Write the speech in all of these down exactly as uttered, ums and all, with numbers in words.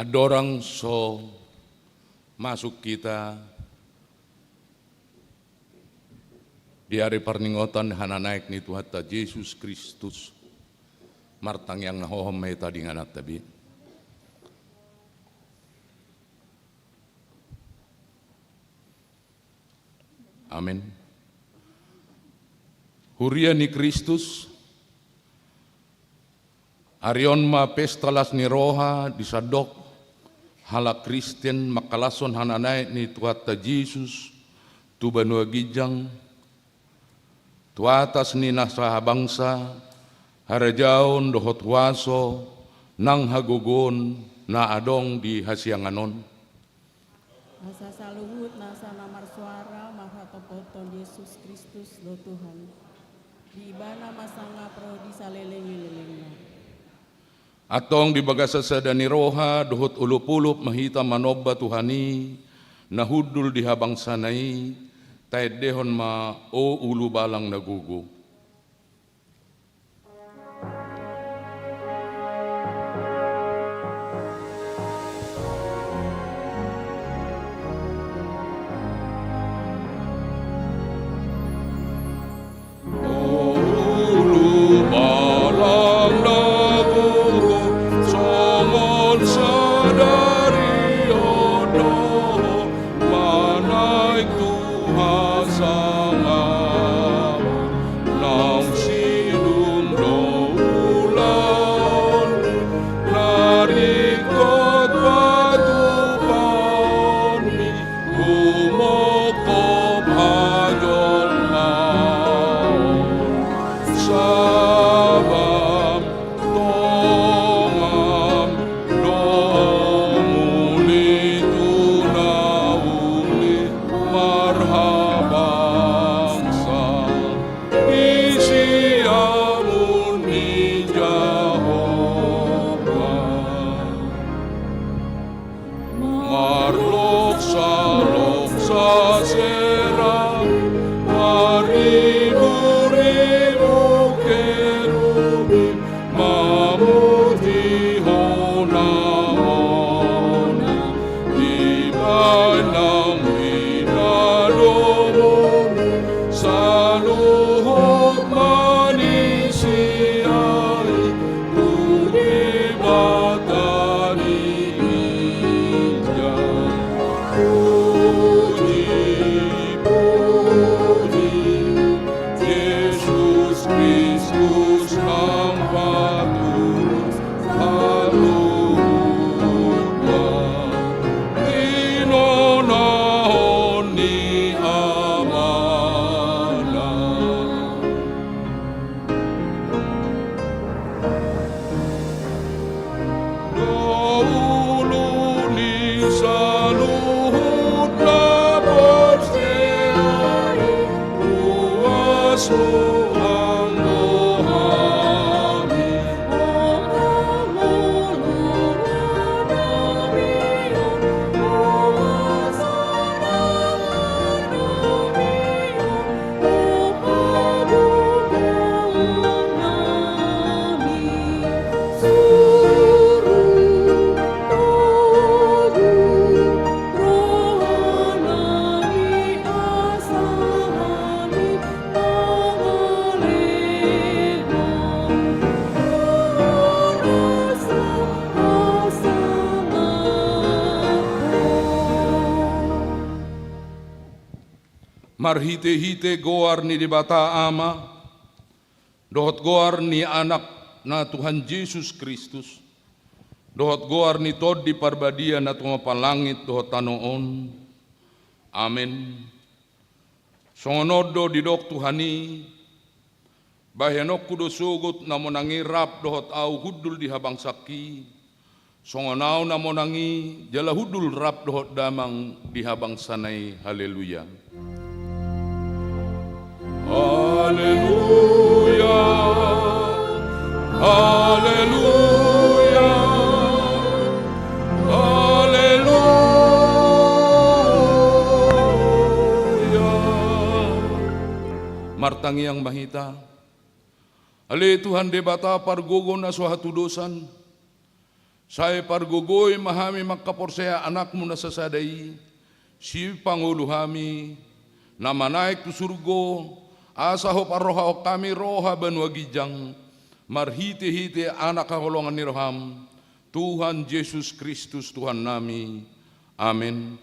Andorang so masuk hita di ari parningotan hananaek ni Tuhanta Jesus Kristus, martangiang na hohom ma hita di ingananta be. Amen. Huria ni Kristus, ari on ma pesta las ni roha di sandok halak Kristen mangkalashon hananaek ni Tuhanta Jesus tu banua ginjang, tu atas ni nasa habangsa, harajaon dohot huaso nang hagogoon na adong di hasiangan on. Asa saluhut nasa na marsoara marhatopothon Jesus Kristus do Tuhan. Di Ibana ma sangap ro di saleleng ni lelengna. Antong di bagasan sada ni roha dohot olopolop ma hita manomba Tuhan i na hundul di habangsana i, taendehon ma, o ulubalang na gogo. Ulubalang na gogo, songon sadari on do ho, manaek tu hasangapon, naung sidung do ulaon, na ringkot patupaonmi, humongkop hajolmaon. Sabam, tongam, domu ni tu na uli marhabangsa, di siamun ni Jahowa. Marloksaloksa serafim, marriburibu kerubim, mamutihon amona, dibaen nang pinadomu, saluhut manisia i, tu Debata di ginjang. Puji, puji, Jesus Kristus nampuna saluhutna, di na naeng ni Amana. Do ulu ni saluhut na porsea i, huaso anggo hami. Marhitehite goar ni Debata Ama, dohot goar ni Anakna Tuhan Jesus Kristus, dohot goar ni Tondi Parbadia na tumompa langit dohot tano on. Amen. Songon on do didok Tuhan i: Bahenonku do sogot na monang i rap dohot ahu hundul di habangsangki, songon ahu na monang i jala hundul rap dohot damang di habangsana i. Haleluya. Haleluya. Haleluya. Haleluya. Martangiang ma hita. Ale Tuhan Debata pargogo na so hatudosan, Sai pargogoi ma hami mangkaporseai Anakmu na sasada i, sipangolu hami, na manaek tu surgo, asa huparrohahon hami roha banua ginjang, marhitehite Anak haholongan ni roham, Tuhan Jesus Kristus Tuhannami. Amen.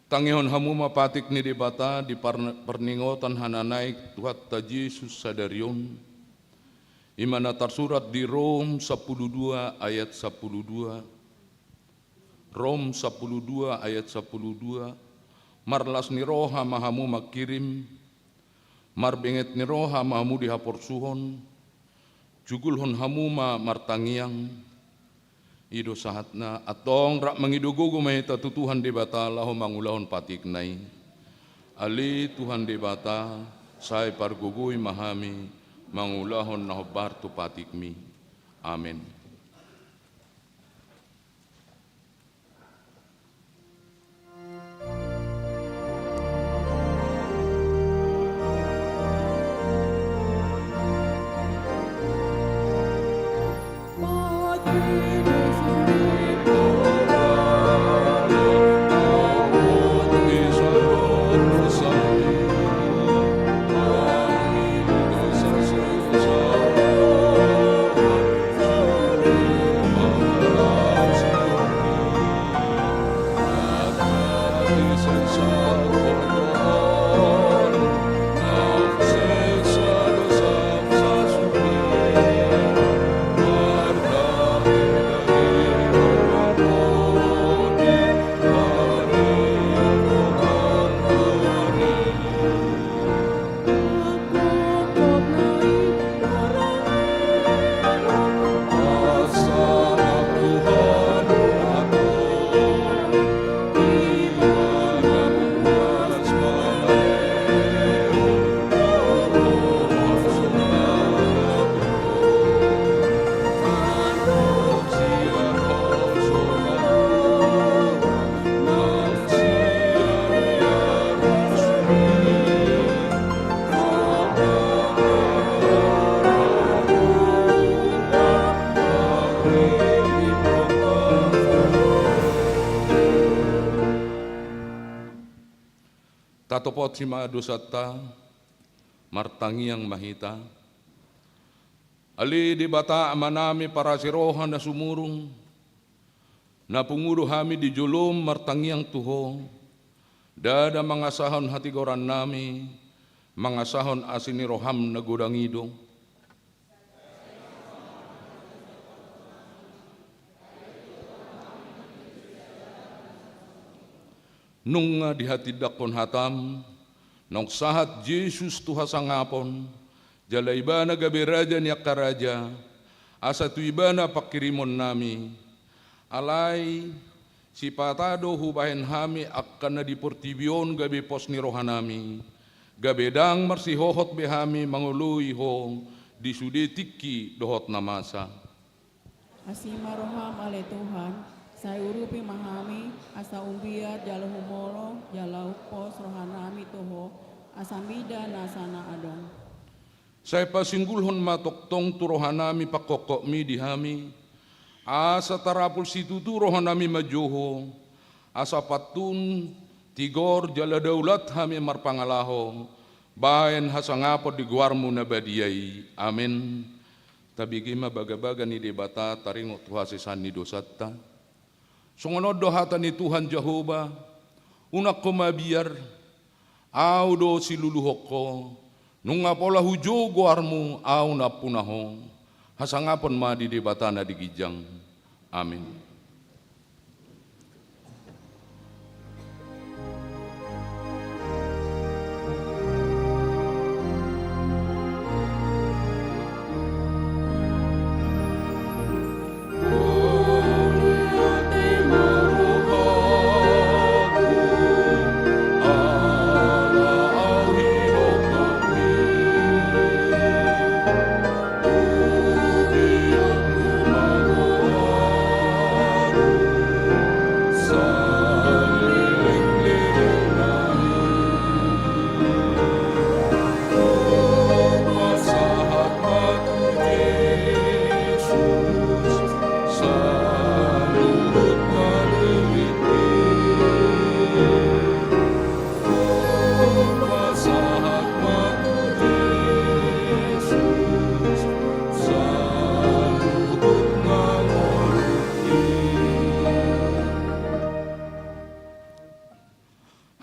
Tangihon hamu ma patik ni Debata di par-, parningotan hananaek Tuhanta Jesus sadari on. I ma na tarsurat di Rom sampulu dua ayat sampulu dua. Rom sampulu dua ayat sampulu dua. Marlas ni roha ma hamu mangkirim, marbenget ni roha ma hamu di haporsuhon, jugulhon hamu ma martangiang. I do sahatna. Antong rap mangido gogo ma hita tu Tuhan Debata laho mangulahon patikna i. Ale Tuhan Debata, sai pargogoi ma hami mangulahon na hombar tu patikmi. Amen. Tatopoti ma dosanta, martangiang ma hita. Ale Debata Amanami parasi roha na sumurung, Na pungu do hami di jolom martangiang tu Ho, ndada mangasahon hatigorannami, mangasahon asi ni roham na godang i do. Nunga dihatindangkon hatam, naung sahat Jesus tu hasangapon, jala Ibana gabe Raja ni angka raja, asa tu Ibana panghirimonnami. Alai, sipata do hubahen hami angka na di portibi on gabe pos ni rohanami, gabe ndang marsihohot be hami mangoloi Ho di sude tingki dohot na masa. Asi ma roham ale Tuhan, sai urupi ma hami, asa umbiar jala humolo, jala umpos rohanami tu Ho, asa mida nasa na adong. Sai pasinggulhon ma tongtong tu rohanami pangkongkotmi di hami, asa tarapul situtu rohanami manjou Ho, asa pantun, tigor jala daulat hami marpangalaho, bahen hasangapon di goarmu na badia i. Amen. Tabege ma bagabaga ni Debata taringot tu hasesaan ni dosanta. Songon on do hata ni Tuhan Jahowa, unang ho mabiar, Ahu do siluluhon ho, nunga pola hujou goarmu Ahu nampuna ho. Hasangapon ma di Debata na di ginjang. Amen.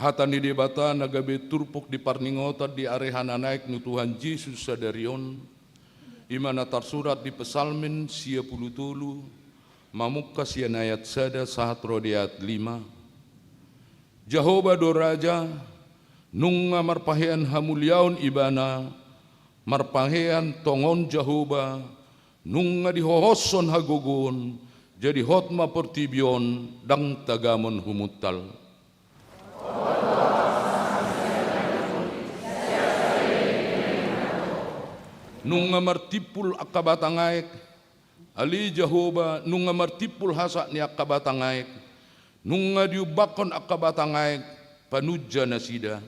Hata ni Debata na gabe turpuk di parningotan di ari hananaek ni Tuhan Jesus sadari on, i ma na tarsurat di Psalmen sia pulu tolu, mamungka sian ayat sada sahat ro di ayat lima. Jahowa do Raja, nunga marpahean hamuliaon Ibana, marpahean tongon Jahowa, nunga dihohoshon hagogoon, jadi hot ma portibi on, ndang tagamon humuntal. Nunga martimpul angka batang aek, ale Jahowa, nunga martimpul hasak ni angka batang aek, nunga diumbakkon angka batang aek, panunja nasida.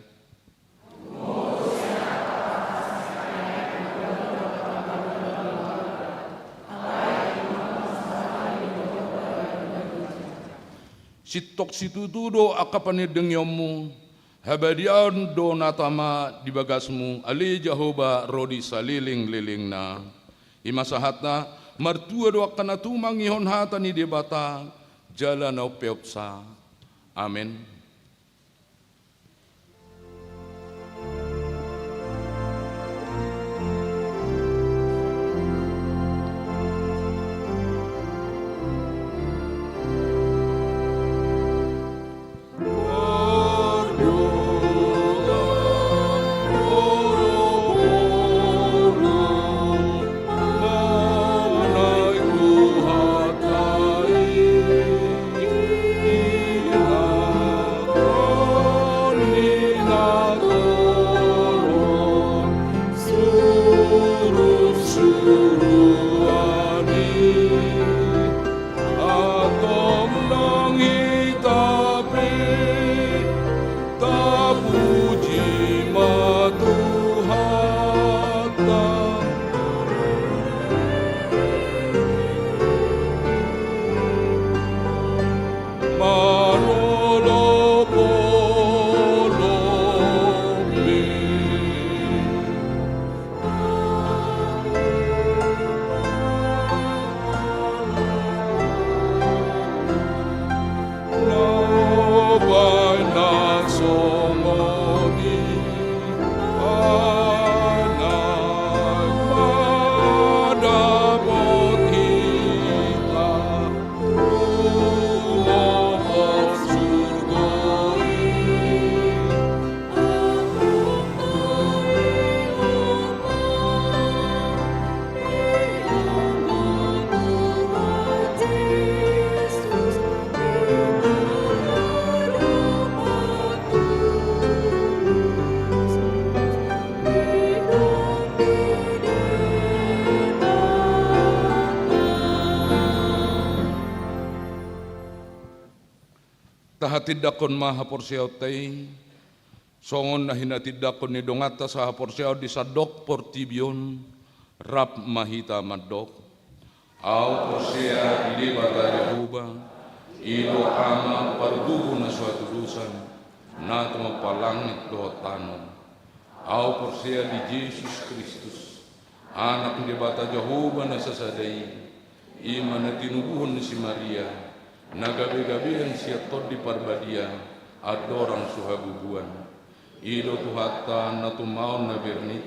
Sintong situtu do angka panindangionmu, habadiaon do na tama di bagasmu, ale Jahowa, ro di salelenglelengna. I ma sahatna, martua do angka na tumangihon hata ni Debata, jala na umpeopsa. Amen. Tindanghon ma haporseaonta i, songon na hinatindangkon ni donganta sahaporseaon di sandok portibi on, rap ma hita mandok. Ahu porsea di Debata Jahowa, i do Ama pargogo na so hatudosan, na tumompa langit dohot tano. Ahu porsea di Jesus Kristus, Anak ni Debata Jahowa na sasada i, i ma na tinubuhon ni si Maria, na gabegabean sian Tondi Parbadia, andorang so habubuan. I do Tuhanta na tumaon na bernit,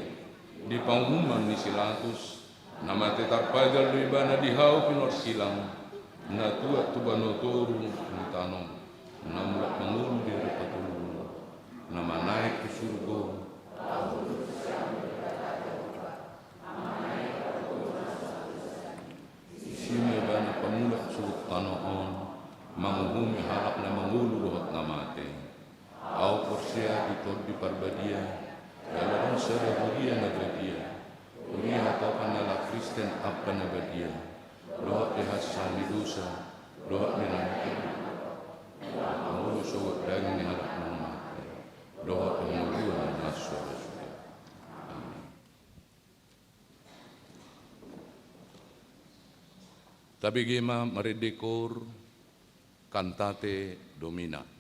di panguhuman ni si Latus, na mate tarpajal do ibana di hau pinorsilang, na tuat tu banua toru ni tano, na mulak mangolu di ari patolu, na manaek tu surgo. Disi ma ibana pamulak suhut tano on, manguhumi halak na mangolu dohot na mate. Ahu porsea di Tondi Parbadia, jala adong sada huria na badia, huria hatopan na halak Kristen angka na badia, dohot di hasesaan ni dosa, dohot di na mangolu sogot daging ni halak na mate, dohot hangoluan na so suda. Amin. Tabege ma marende koor Cantate Domine.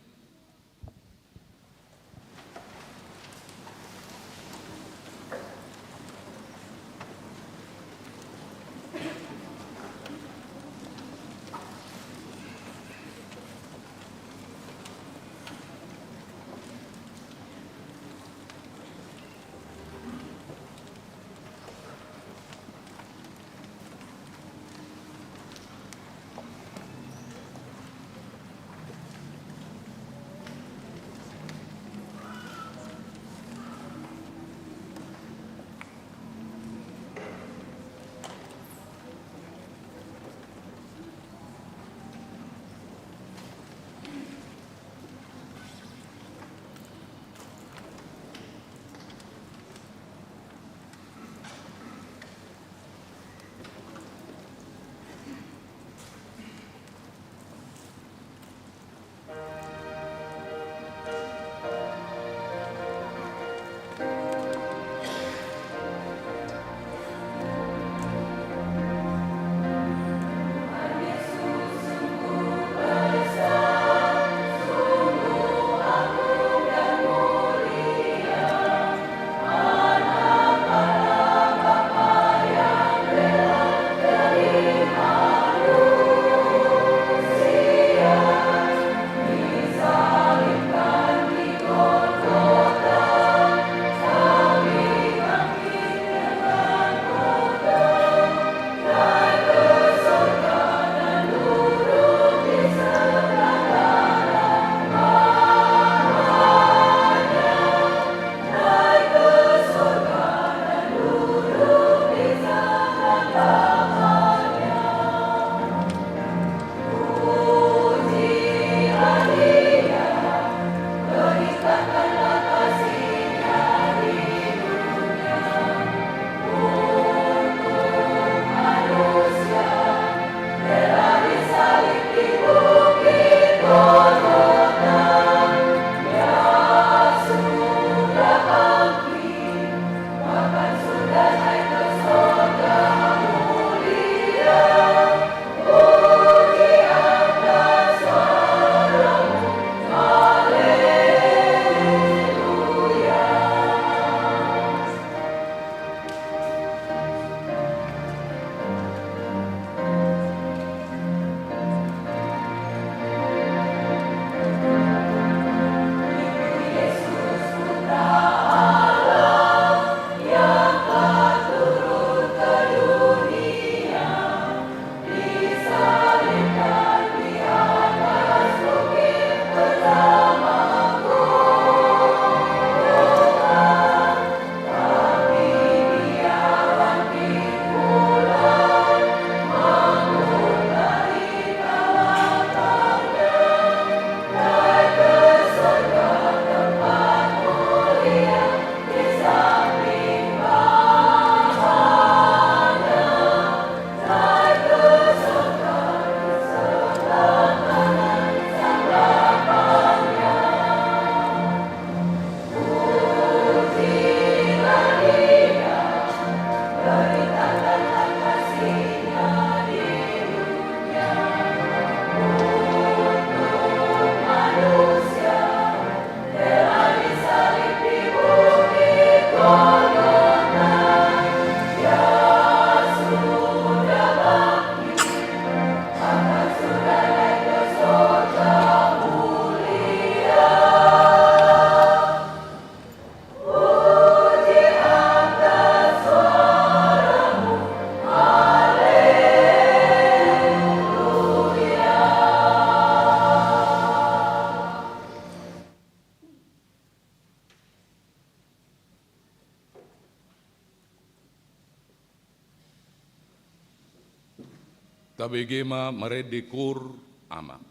Tabege ma marende Kur Ama.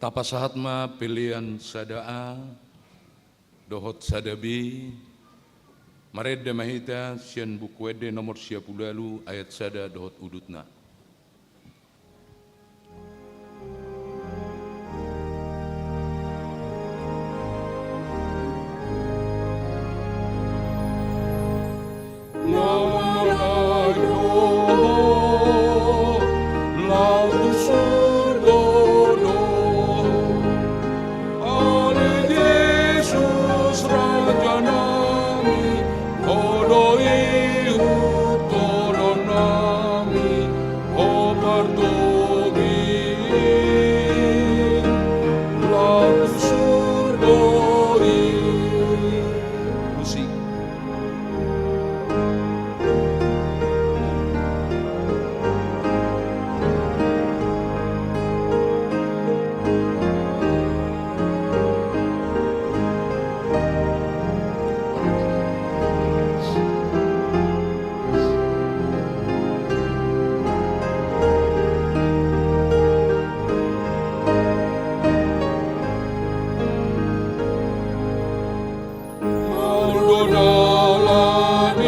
Tapasahat ma pelean sada A dohot sada B. Marende ma hita sian Buku Ende nomor sia pulu ualu, ayat sada dohot udutna. Ale Jesus, Raja nami, Ho do ihut tondong nami, Ho partogi laho tu surgo i. Musik. Maol do dalan i,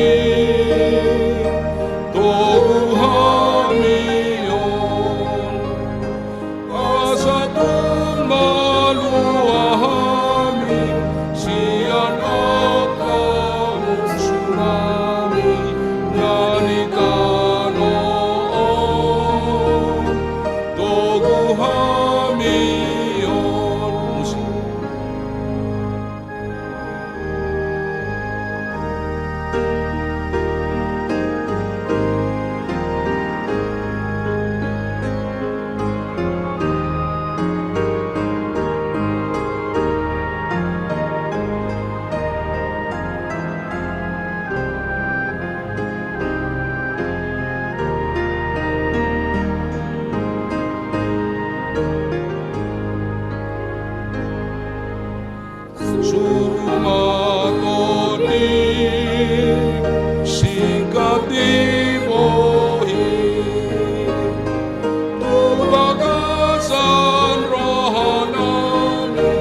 togu hami on. Asa tung malua hami sian angka musu nami na di tano on. Togu hami on. Musik. Suru ma tondi singkat di bohi tu bagasan roha nami,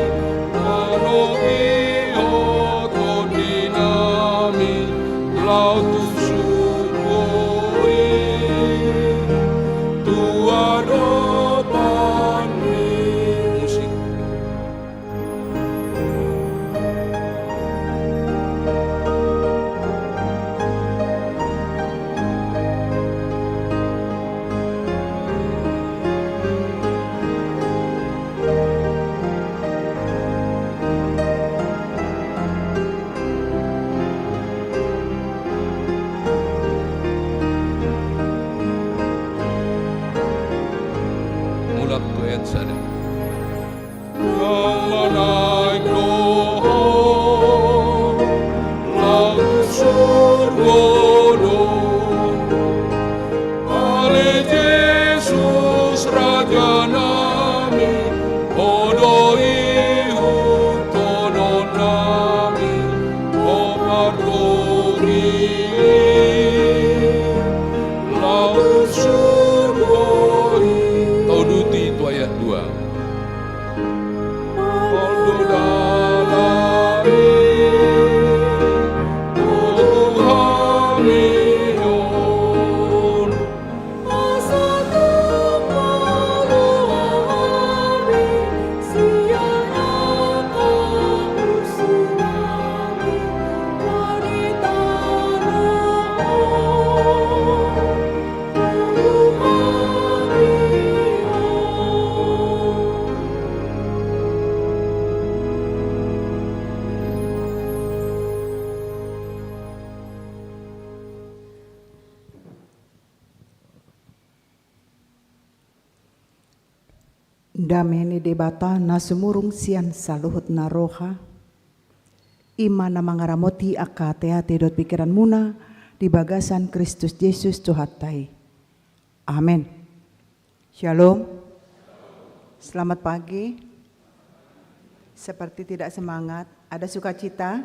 manogihon tondi nami laho tu surgo i tu adopan ni. Musik. Mulak tu ayat sada. Naung manaek do Ho laho tu surgo do. Ale Jesus Raja nami, Ho do ihut tondong nami, Ho partogi laho tu surgo i. Tauduti tu ayat dua. Maol do dalan i, togu hami on. Asa tung malua hami sian angka musu nami na di tano on. Dame ni Debata na sumurung sian saluhut na roha, i ma na mangaramoti angka ateate dohot pingkiranmuna di bagasan Kristus Jesus Tuhanta i. Amen. Shalom. Selamat pagi. Seperti tidak semangat. Ada sukacita?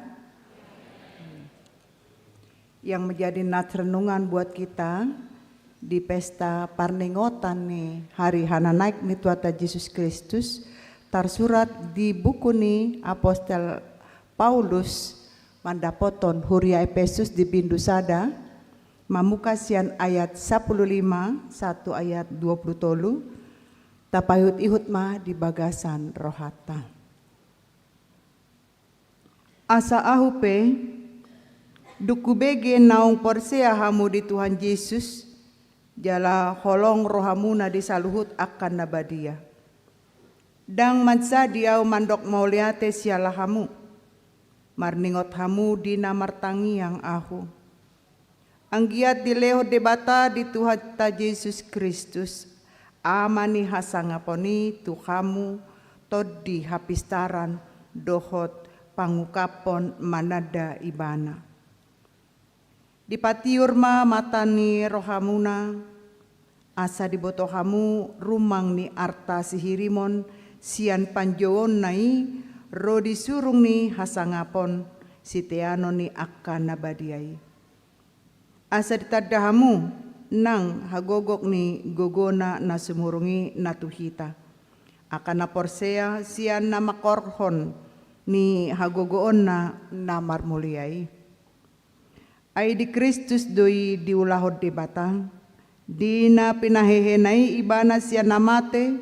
Yang menjadi nats renungan buat kita di pesta parningotan ni hari hananaek ni Tuhanta Jesus Kristus, Tarsurat di buku ni Apostel Paulus mandapothon huria Epesus di bindu sada, mamungka sian ayat sampulu lima sahat tu ayat dua pulu tolu, tapaihut-ihut ma di bagasan rohanta. Asa ahu pe, dung hubege naung porsea hamu di Tuhan Jesus, jala holong rohamuna di saluhut angka na badia. Ndang mansadi ahu mandok mauliate siala hamu, marningot hamu di na martangiang ahu. Anggiat dilehon Debata di Tuhanta Jesus Kristus, Ama ni hasangapon i, tu hamu tondi hapistaran dohot pangungkapon mananda Ibana. Dipatiur ma mata ni rohamuna, asa diboto hamu rumang ni arta sihirimon sian panjouonna i ro di surung ni hasangapon siteanon ni angka na badia i. Asa ditanda hamu nang hagogok ni gogona na sumurung i na tu hita, angka na porsea sian na mangkorhon ni hagogoonna na marmulia i. Ai di Kristus do i diulahon Debata, di na pinahehena i Ibana sian na mate,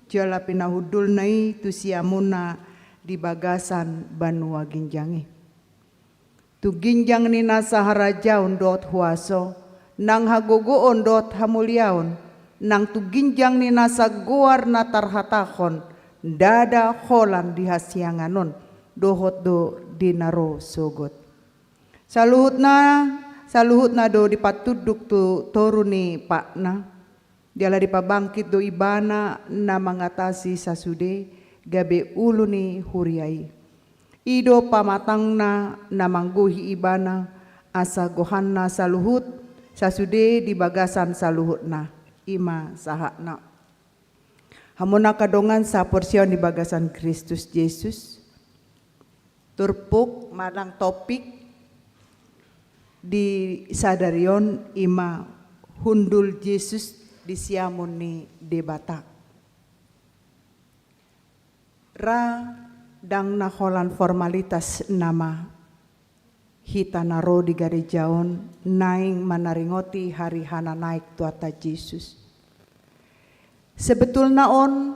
jala pinahundulna i tu siamunna di bagasan banua ginjang i. Tu ginjang ni nasa harajaon dohot huaso, nang hagogoon dohot hamuliaon, nang tu ginjang ni nasa goar na tarhatahon, ndada holan di hasiangan on, dohot do di na ro sogot. Saluhutna, saluhutna do dipatunduk tu toru ni patna, jala dipabangkit do Ibana na mangatasi sasude gabe ulu ni huria i. I do pamatangna na manggohi Ibana, asa gohanna saluhut sasude di bagasan saluhutna. I ma sahatna. Hamu angka dongan saporseaon di bagasan Kristus Jesus, turpuk manang topik di sadari on i ma hundul Jesus di siamun ni Debata. Ra ndang na holan formalitas nama hita na ro di gareja on naeng manaringoti hari hananaek Tuhanta Jesus. Sebetulna on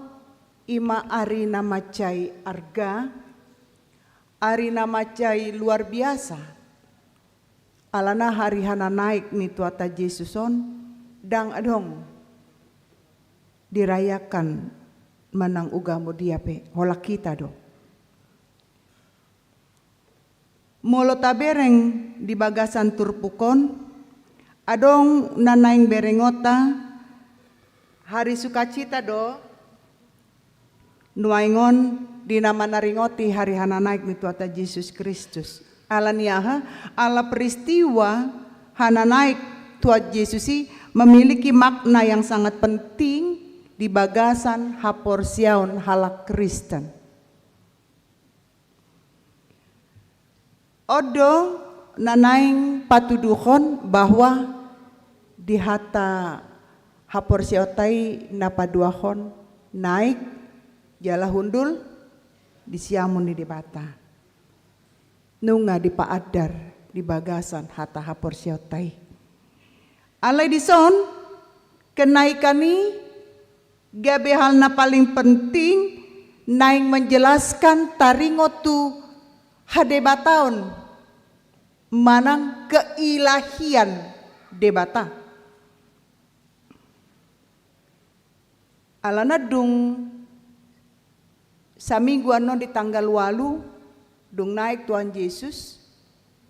i ma ari na mansai arga, ari na mansai luar biasa. Alana hari hananaek ni Tuhanta Jesus on ndang adong dirayakan manang ugamo dia pe, holan hita do. Molo tabereng di bagasan turpuk on, adong na naeng berengonta, hari sukacita do nuaeng on di na manaringoti hari hananaek ni Tuhanta Jesus Kristus. Ala ni aha? Ala peristiwa hananaek Tuhan Jesus i memiliki makna yang sangat penting di bagasan haporseaon halak Kristen. On do na naeng patuduhon bahwa di hata haporseaonta i na paduahon naek jala hundul di siamun ni Debata. Nunga dipaandar di bagasan hata haporseaonta i. Alai dison, kenaikan i gabe hal na paling penting naeng menjelaskan taringot tu hadebataon manang keilahian Debata. Alana dung saminggu annon di tanggal ualu, dung naek Tuhan Jesus,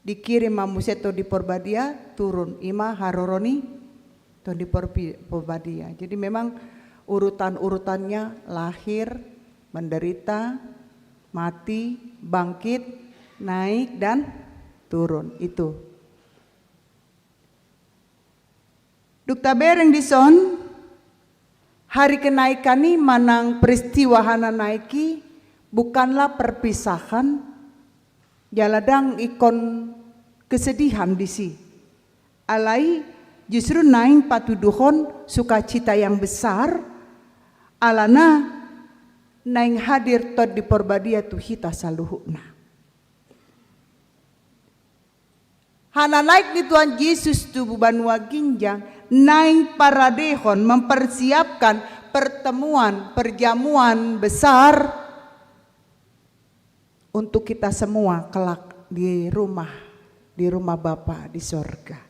dikirim ma muse Tondi Porbadia turun, i ma haroro ni Tondi Porbi-, Porbadia. Jadi memang urutan-urutannya lahir, menderita, mati, bangkit, naik, dan turun. Itu. Dung tabereng dison, hari kenaikan i manang peristiwa hananaek i bukanlah perpisahan, jala ndang ingkon kesedihan disi. Alai justru naeng patuduhon sukacita yang besar, alana naeng hadir Tondi Porbadia tu hita saluhutna. Hananaek ni Tuhan Jesus tu banua ginjang naeng paradehon, mempersiapkan pertemuan, perjamuan besar untuk kita semua kelak di rumah, di rumah Bapa di sorga.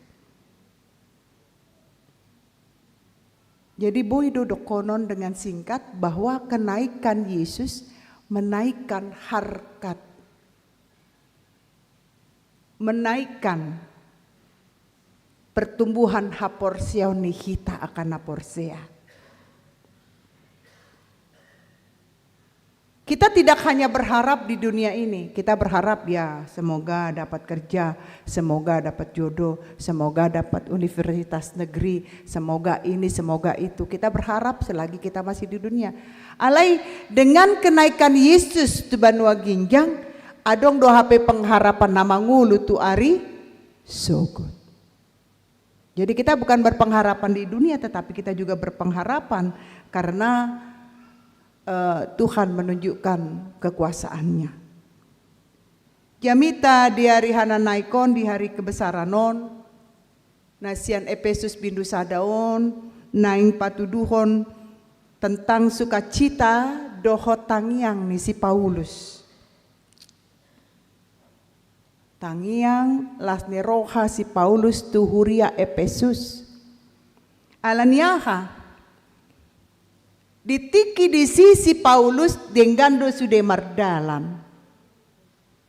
Jadi boi do dohonon dengan singkat bahwa kenaikan Yesus menaikkan harkat, menaikkan pertumbuhan haporseaon ni hita angka na porsea. Kita tidak hanya berharap di dunia ini, kita berharap ya semoga dapat kerja, semoga dapat jodoh, semoga dapat universitas negeri, semoga ini, semoga itu. Kita berharap selagi kita masih di dunia. Alai dengan kenaikan Yesus tu banua ginjang, adong do hape pengharapan na mangolu tu ari sogot. Jadi kita bukan berpengharapan di dunia, tetapi kita juga berpengharapan karena eh, Tuhan menunjukkan kekuasaannya. Jamita di ari hananaekon, di hari kebesaran on, na sian Epesus bindu sada on naeng patuduhon tentang sukacita dohot tangiang ni si Paulus. Tangiang las ni roha si Paulus tu huria Epesus. Ala ni aha? Di tingki disi si Paulus denggan do sude mardalan.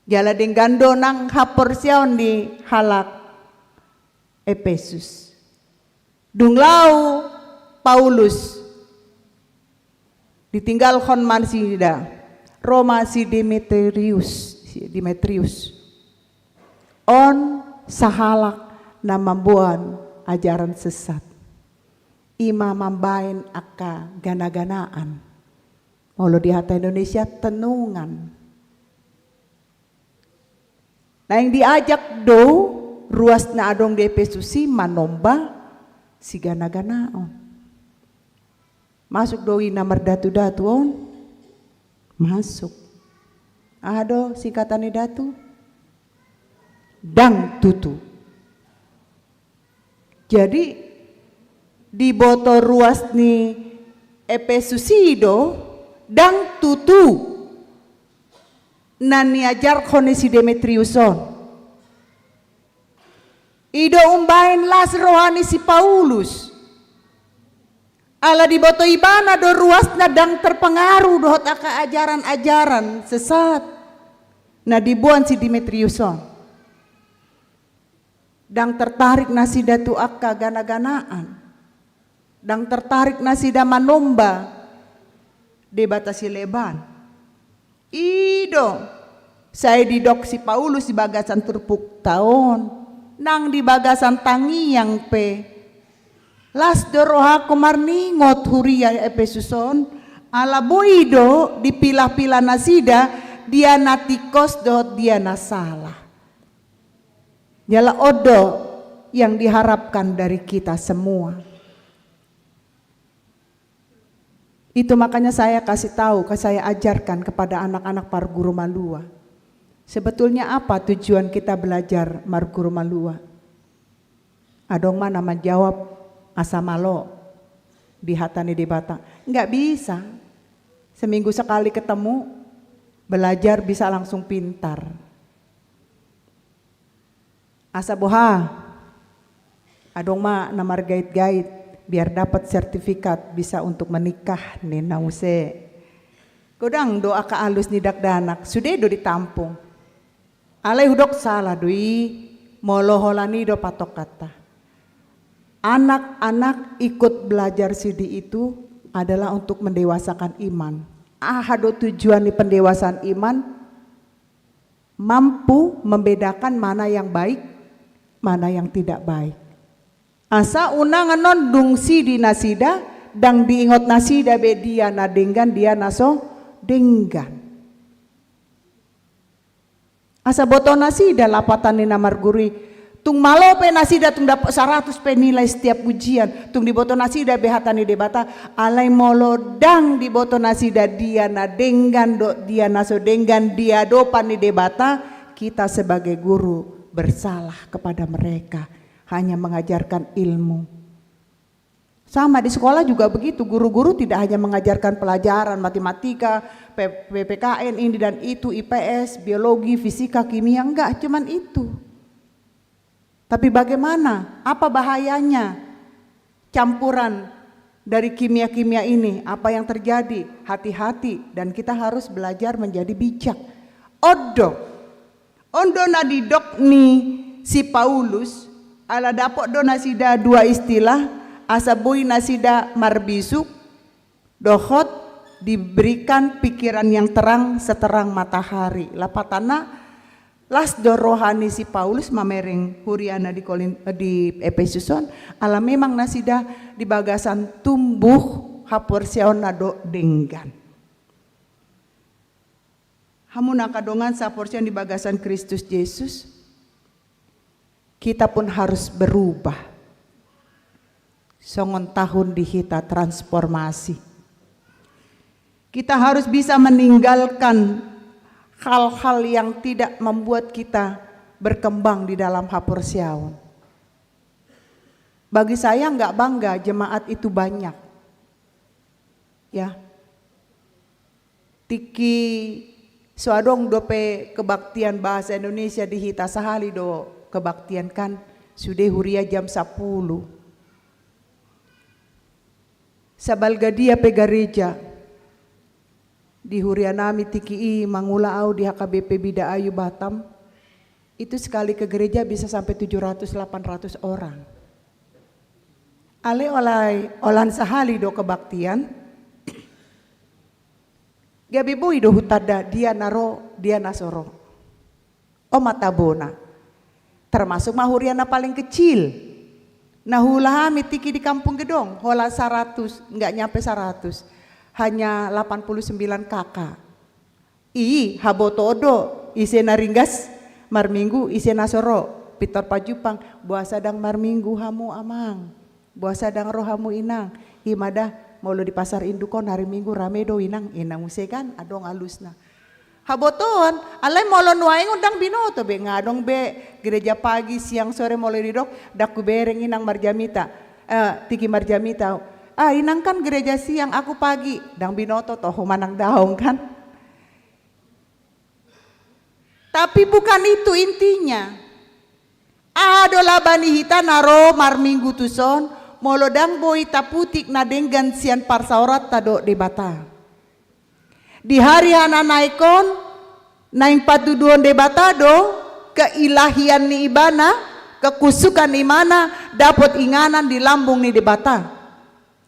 Jala denggan do nang haporseaon ni halak Epesus. Dung laho Paulus, ditinggalhon ma nasida, ro ma si Demetrius, si Demetrius. On sahalak na mamboan ajaran sesat. I ma mambaen angka gana-ganaan. Molo di hata Indonesia, tenungan. Naeng diajak do ruas na adong di Epesus i manomba sigana-ganaon. Masuk do i na mardatu-datu on? Masuk. Aha do singkatan ni datu? Ndang tutu. Jadi, diboto ruas ni Epesus i do, ndang tutu na niajarhon ni si Demetrius on. I do umbaen las roha ni si Paulus. Ala diboto ibana do ruasna ndang terpengaruh dohot angka ajaran-ajaran sesat na diboan si Demetrius on. Ndang tertarik nasida tu angka gana-ganaan. Ndang tertarik nasida manomba debata sileban. I do sai didok si Paulus di bagasan turpukta on, nang di bagasan tangiang pe. Las do rohangku marningot huria Epesus on, ala boi do dipilah-pilah nasida, dia na tingkos dohot dia na sala. Jala on do yang diharapkan dari kita semua. Itu makanya saya kasih tahu, saya ajarkan kepada anak-anak parguru malua. Sebetulnya apa tujuan kita belajar marguru malua? Adong ma na manjawab asa malo di hata ni Debata. Nggak bisa. Seminggu sekali ketemu, belajar bisa langsung pintar. Asa boha? Adong ma na margait-gait biar dapat sertifikat bisa untuk menikah ninna muse. Godang do angka alus ni dakdanak, sude do ditampung. Alai hudok sala do i, molo holan i do patongkanta. Anak-anak ikut belajar sidi itu adalah untuk mendewasakan iman. Aha do tujuan ni pendewasaan iman? Mampu membedakan mana yang baik, mana yang tidak baik. Asa unang annon dung sidi nasida, ndang diingot nasida be dia na denggan, dia na so denggan. Asa boto nasida lapatan ni na marguru i, Tung malo pe nasida, tung dapot saratus pe nilai setiap ujian, tung diboto nasida be hata ni Debata. Alai molo ndang diboto nasida dia na denggan dohot dia na so denggan di adopan ni Debata, kita sebagai guru bersalah kepada mereka, hanya mengajarkan ilmu. Sama di sekolah juga begitu, guru-guru tidak hanya mengajarkan pelajaran matematika, P-, P P K N, ini dan itu, I P S, biologi, fisika, kimia, enggak, cuman itu. Tapi bagaimana? Apa bahayanya campuran dari kimia-kimia ini? Apa yang terjadi? Hati-hati, dan kita harus belajar menjadi bijak. On do, on do na didok ni si Paulus, ala dapot do nasida dua istilah, asa boi nasida marbisuk, dohot diberikan pikiran yang terang seterang matahari. Lapatanna, las do roha ni si Paulus mamereng huriana di Korin-, di Epesus on, ala memang nasida di bagasan tumbuh haporseaonna do denggan. Hamu na angka dongan sahaporseaon di bagasan Kristus Jesus, kita pun harus berubah. Songon tahun di hita transformasi. Kita harus bisa meninggalkan hal-hal yang tidak membuat kita berkembang di dalam haporseaon. Bagi saya nggak bangga jemaat itu banyak. Ya. Tingki so adong dope kebaktian bahasa Indonesia di hita, sahali do kebaktian kan, sude huria jam sapuluh. Sabalga dia pe gareja di huria nami tingki i, mangula au di H K B P Bida Ayu Batam, itu sekali ke gereja bisa sampai tujuh ratus, delapan ratus orang. Alai, alai, holan sahali do kebaktian, gabe boi do hutanda dia na ro, dia na so ro. On ma tabona. Termasuk ma huria na paling kecil. Na huula hami tingki di Kampung Gedong, holan saratus, nggak nyampe saratus. Hanya delapan puluh sembilan K K. I, habotoon do, ise na ringgas marminggu, ise na so ro, pintor pajumpang, boasa ndang marminggu hamu amang, boasa ndang ro hamu inang, i ma da, molo di pasar induk on hari Minggu rame do inang, inang muse kan, adong alusna. Habotoon, alai molo nuaeng on ndang binoto be, nga adong be gereja pagi, siang, sore, molo didok, ndang hubereng inang marjamita, eh, tingki marjamita, ah inang kan gereja siang, aku pagi, ndang binoto toho manang daong kan. Tapi bukan itu intinya. Aha do laba ni hita na ro marminggu tuson, molo ndang boi taputik na denggan sian parsaoranta dohot Debata. Di hari hananaek on, naeng patuduhon Debata do keilahian ni Ibana, kekusukan Ibana, dapot inganan di lambung ni Debata.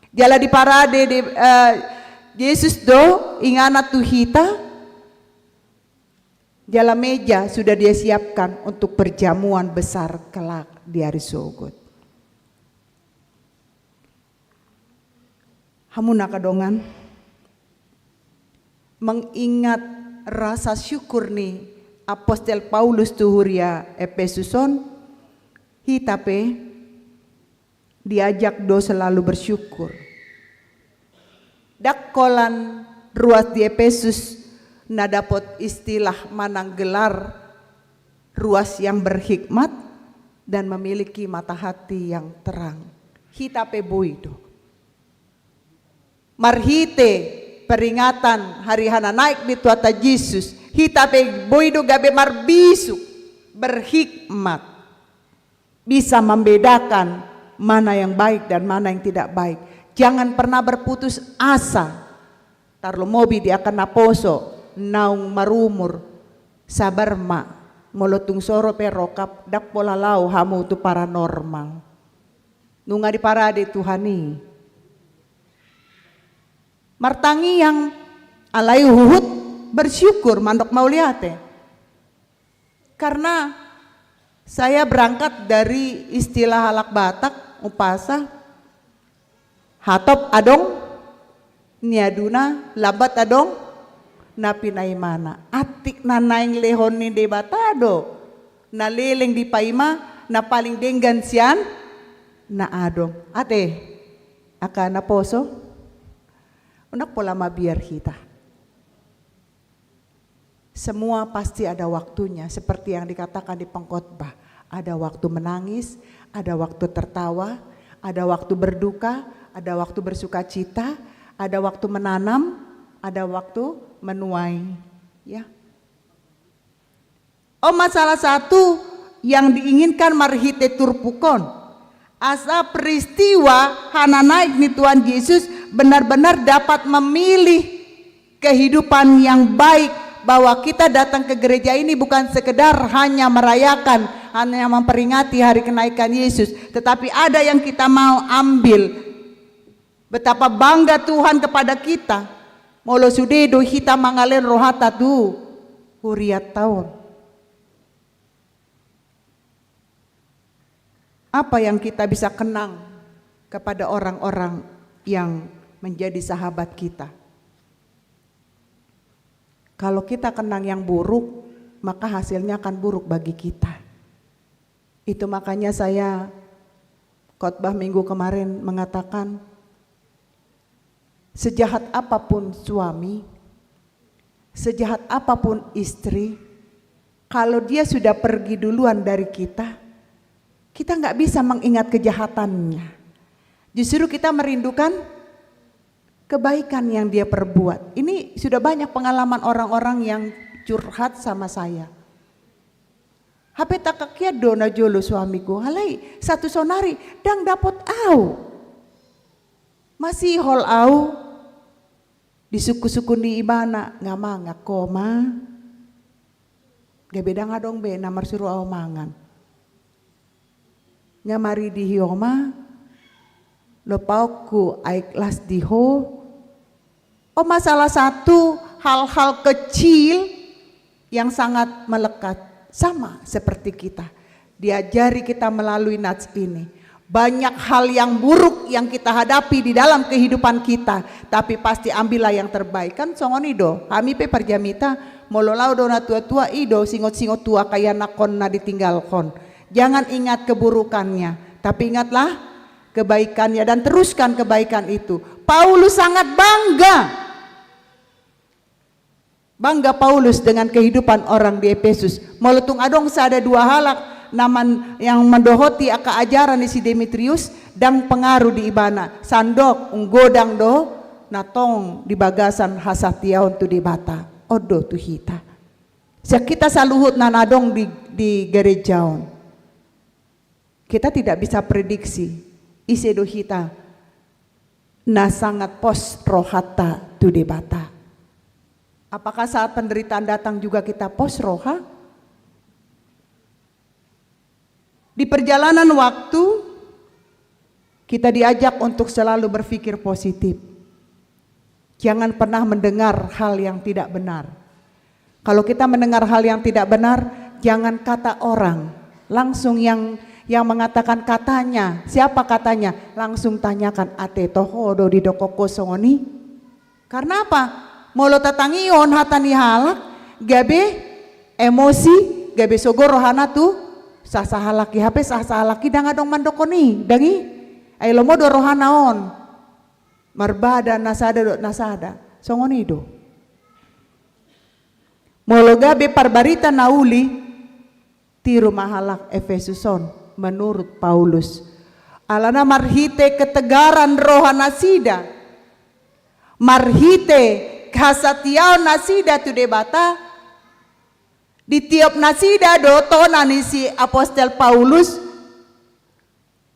Jala diparade de, eh, Jesus do inganan tu hita. Jala meja sudah Dia siapkan untuk perjamuan besar kelak di hari sogot. Hamu na angka dongan, mengingat rasa syukur ni Apostel Paulus tu huria Epesus on, hita pe diajak do selalu bersyukur. Ndang holan ruas di Epesus na dapot istilah manang gelar ruas yang berhikmat dan memiliki mata hati yang terang. Hita pe boi do. Marhite peringatan hari hananaek ni Tuhanta Jesus, hita pe boi do gabe marbisuk, berhikmat. Bisa membedakan mana yang baik dan mana yang tidak baik. Jangan pernah berputus asa. Tarlumobi di angka naposo, naung marumur, sabar ma, molo tung so ro pe rongkap, ndang pola laho hamu tu paranormal. Nunga diparade Tuhan i. Martangiang, alai huhut bersyukur, mandok mauliate. Karena saya berangkat dari istilah halak Batak, umpasa, hatop adong niaduna, lambat adong na pinaimana. Atik na naeng lehon ni Debata do na leleng dipaima, Na paling denggan sian na adong. Ate, angka naposo, unang pola mabiar hita. Semua pasti ada waktunya, seperti yang dikatakan di pengkhotbah. Ada waktu menangis, ada waktu tertawa, ada waktu berduka, ada waktu bersukacita, ada waktu menanam, ada waktu menuai. Ya. On ma salah satu yang diinginkan marhite turpuk on. Asa peristiwa hananaek ni Tuhan Yesus benar-benar dapat memilih kehidupan yang baik, bahwa kita datang ke gereja ini bukan sekedar hanya merayakan, hanya memperingati hari kenaikan Yesus, tetapi ada yang kita mau ambil. Betapa bangga Tuhan kepada kita, molo sude do hita mangalehon rohanta tu hurianta on. Apa yang kita bisa kenang kepada orang-orang yang menjadi sahabat kita? Kalau kita kenang yang buruk, maka hasilnya akan buruk bagi kita. Itu makanya saya khotbah minggu kemarin mengatakan, sejahat apapun suami, sejahat apapun istri, kalau dia sudah pergi duluan dari kita, kita nggak bisa mengingat kejahatannya. Justru kita merindukan kebaikan yang dia perbuat. Ini sudah banyak pengalaman orang-orang yang curhat sama saya. Hape tangkas hian do na jolo suamiku, alai satu sonari ndang dapot au. Masihol au. Disungkun-sungkun ni ibana, nga mangan ho ma. Gabe ndang adong be na marsuru au mangan. Nga maridi ho ma, lopaonku aek las di ho. On ma salah satu hal-hal kecil yang sangat melekat, sama seperti kita. Diajari kita melalui nats ini. Banyak hal yang buruk yang kita hadapi di dalam kehidupan kita, tapi pasti ambillah yang terbaik. Kan songon i do, hami pe parjamita, molo laho do na tua-tua, i do singot-singot tu angka ianakhon na ditinggalhon. Jangan ingat keburukannya, tapi ingatlah kebaikannya dan teruskan kebaikan itu. Paulus sangat bangga. Bangga Paulus dengan kehidupan orang di Efesus. Molo tung adong sada dua halak na man-, yang mandohoti angka ajaran ni si Demetrius, ndang pengaruh di ibana. Sandok, godang do na tong di bagasan hasatiaon tu Debata. On do tu hita. Sian hita saluhutna na adong di, di gereja on. Kita tidak bisa prediksi ise do hita na sangat pos rohanta tu Debata. Apakah saat penderitaan datang juga kita pos roha? Di perjalanan waktu, kita diajak untuk selalu berpikir positif. Jangan pernah mendengar hal yang tidak benar. Kalau kita mendengar hal yang tidak benar, jangan kata orang. Langsung yang, yang mengatakan katanya, siapa katanya, langsung tanyakan, ate, toho do didok ho songon i? Karena apa? Molo tatangihon hata ni halak, gabe emosi, gabe sogo rohana tu sasahalak i, hape sasahalak i ndang adong mandok on i, ndang i? Ai lomo do rohana on. Marbada na sada dohot na sada. Songon i do. Molo gabe parbarita na uli, tiru ma halak Efesus on, menurut Paulus. Alana marhite ketegaran roha nasida, marhite hasatiaon nasida tu Debata, ditiop nasida do tona ni si apostel Paulus,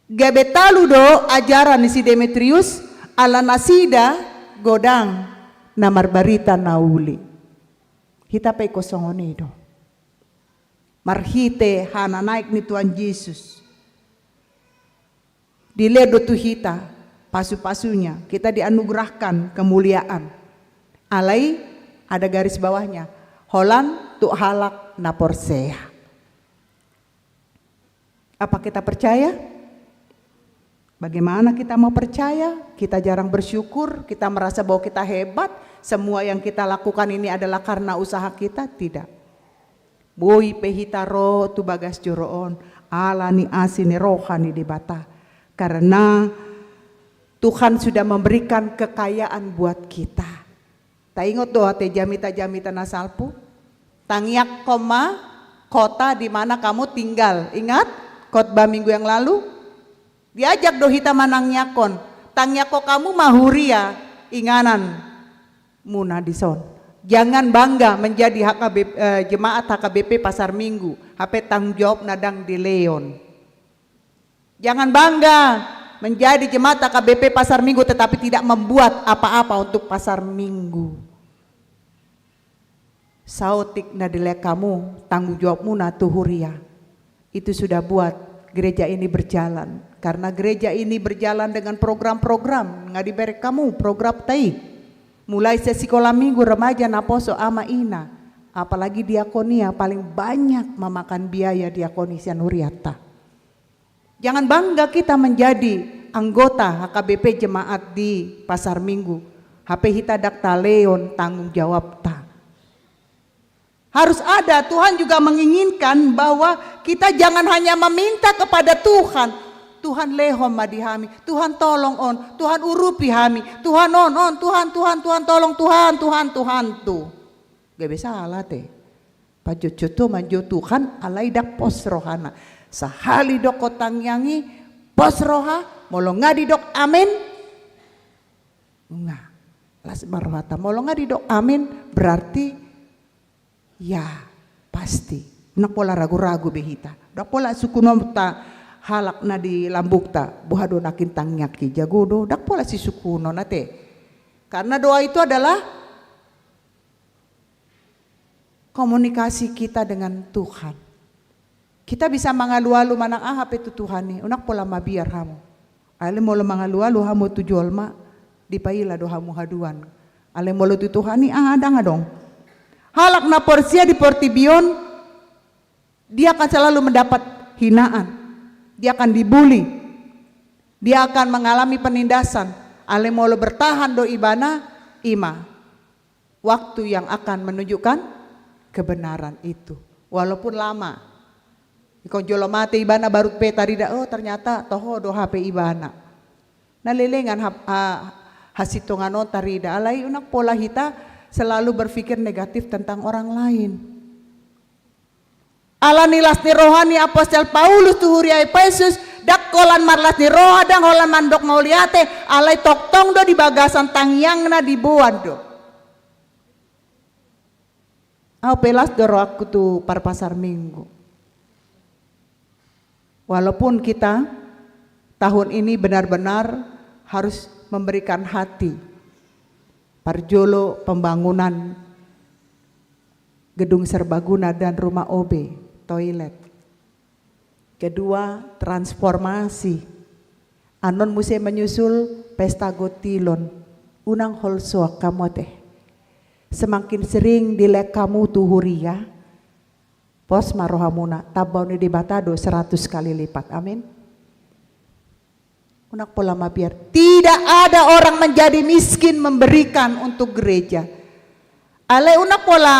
gabe talu do ajaran ni si Demetrius, ala nasida godang na marbarita na uli. Hita pe ingkon songon i do. Marhite hananaek ni Tuhan Jesus, dilehon do tu hita pasu-pasunya, kita dianugerahkan kemuliaan. Alai ada garis bawahnya, holan tu halak na porsea. Apa kita percaya? Bagaimana kita mau percaya? Kita jarang bersyukur, kita merasa bahwa kita hebat, semua yang kita lakukan ini adalah karena usaha kita? Tidak. Boi pe hita ro tu bagas joro on, Ala ni asi ni roha ni Debata. Karena Tuhan sudah memberikan kekayaan buat kita. Taingot do ate jamita-jamita na salpu? Tangiangkon ma kota di mana kamu tinggal. Ingat khotbah minggu yang lalu? Diajak do hita manangiangkon. Tangiangkon hamu ma huria inganan muna dison. Jangan bangga menjadi H K B P, eh, jemaat H K B P Pasar Minggu, hape tanggung jawabna ndang dilehon. Jangan bangga menjadi jemaat H K B P Pasar Minggu tetapi tidak membuat apa-apa untuk Pasar Minggu. Saotik na dilehon hamu tanggung jawabmuna tu huria, itu sudah buat gereja ini berjalan. Karena gereja ini berjalan dengan program-program, nga dibereng hamu programta i. Mulai sian sikola minggu, remaja, naposo, ama ina, apalagi diakonia, paling banyak memakan biaya diakonia sian hurianta. Jangan bangga kita menjadi anggota H K B P jemaat di Pasar Minggu, hape hita ndang talehon tanggung jawabta. Harus ada, Tuhan juga menginginkan bahwa kita jangan hanya meminta kepada Tuhan, "Tuhan, lehon ma di hami, Tuhan, tolong on, Tuhan, urupi hami, Tuhan, on, on, Tuhan, Tuhan, Tuhan, tolong, Tuhan, Tuhan, Tuhan," tu. Gabe sala ate. Pajotjot ho manjou Tuhan, alai ndang pos rohana. Sahali didok tangiang i, pos roha, molo nga didok amin, nga las ma rohanta. Molo nga didok amin, berarti ya, pasti. Ndang pola ragu-ragu be hita. Ndang pola sungkunonta halak na di lambungta, boha do nangkin tangiangki, jago do, ndang pola sisungkunon ate. Karena doa itu adalah komunikasi kita dengan Tuhan. Kita bisa mangalualu manang aha pe tu Tuhan i, unang pola mabiar hamu. Alai molo mangalualu hamu tu jolma, dipaila do hamu haduan. Alai molo tu Tuhan i, ah, ndang adong. Halak na porsea di portibi on, dia akan selalu mendapat hinaan. Dia akan dibuli. Dia akan mengalami penindasan. Alai molo bertahan do ibana, i ma waktu yang akan menunjukkan kebenaran itu. Walaupun lama. Ingkon jolo mate ibana baru pe tarida, oh, ternyata toho do hape ibana. Na lelengan ha-, ha-, hasintongan on tarida. Alai unang pola hita selalu berpikir negatif tentang orang lain. Ala ni las ni roha ni apostel Paulus tu huria Efesus, ndang holan marlas ni roha, ndang holan mandok mauliate, alai tongtong do di bagasan tangiangna diboan do. Au pe las do rohangku tu parpasar Minggu. Walaupun kita tahun ini benar-benar harus memberikan hati. Parjolo, pembangunan gedung serbaguna dan rumah O B, toilet. Kedua, transformasi. Annon muse menyusul pesta gotilon. Unang holsoan hamu ate. Semakin sering dilehon hamu tu huria, pos ma rohamuna, tambaon ni Debata do seratus kali lipat. Amin. Unang pola mabiar. Tidak ada orang menjadi miskin memberikan untuk gereja. Alai unang pola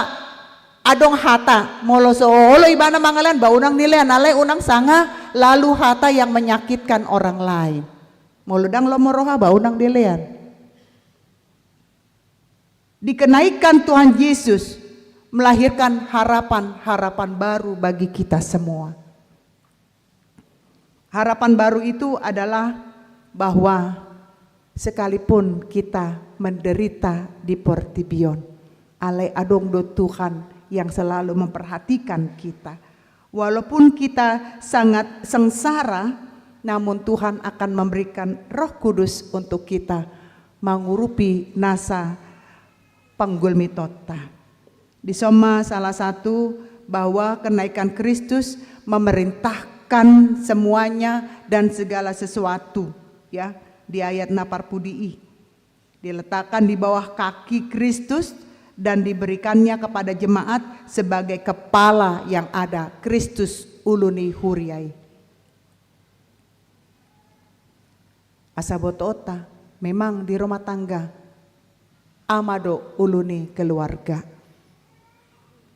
adong hata, molo so olo ibana mangalehon, ba unang dilehon, alai unang sanga lalu hata yang menyakitkan orang lain. Molo ndang lomo roha, ba unang dilehon. Dikenaikan Tuhan Yesus melahirkan harapan-harapan baru bagi kita semua. Harapan baru itu adalah bahwa sekalipun kita menderita di portibi on, alai adong do Tuhan yang selalu memperhatikan kita. Walaupun kita sangat sengsara, namun Tuhan akan memberikan Roh Kudus untuk kita mangurupi nasa panggulmitonta. Dison ma salah satu bahwa kenaikan Kristus memerintahkan semuanya dan segala sesuatu, ya, di ayat na parpudi i. Diletakkan di bawah kaki Kristus dan diberikannya kepada jemaat sebagai kepala yang ada, Kristus ulu ni huria i. Asa botoonta, memang di rumah tangga, ama do ulu ni keluarga.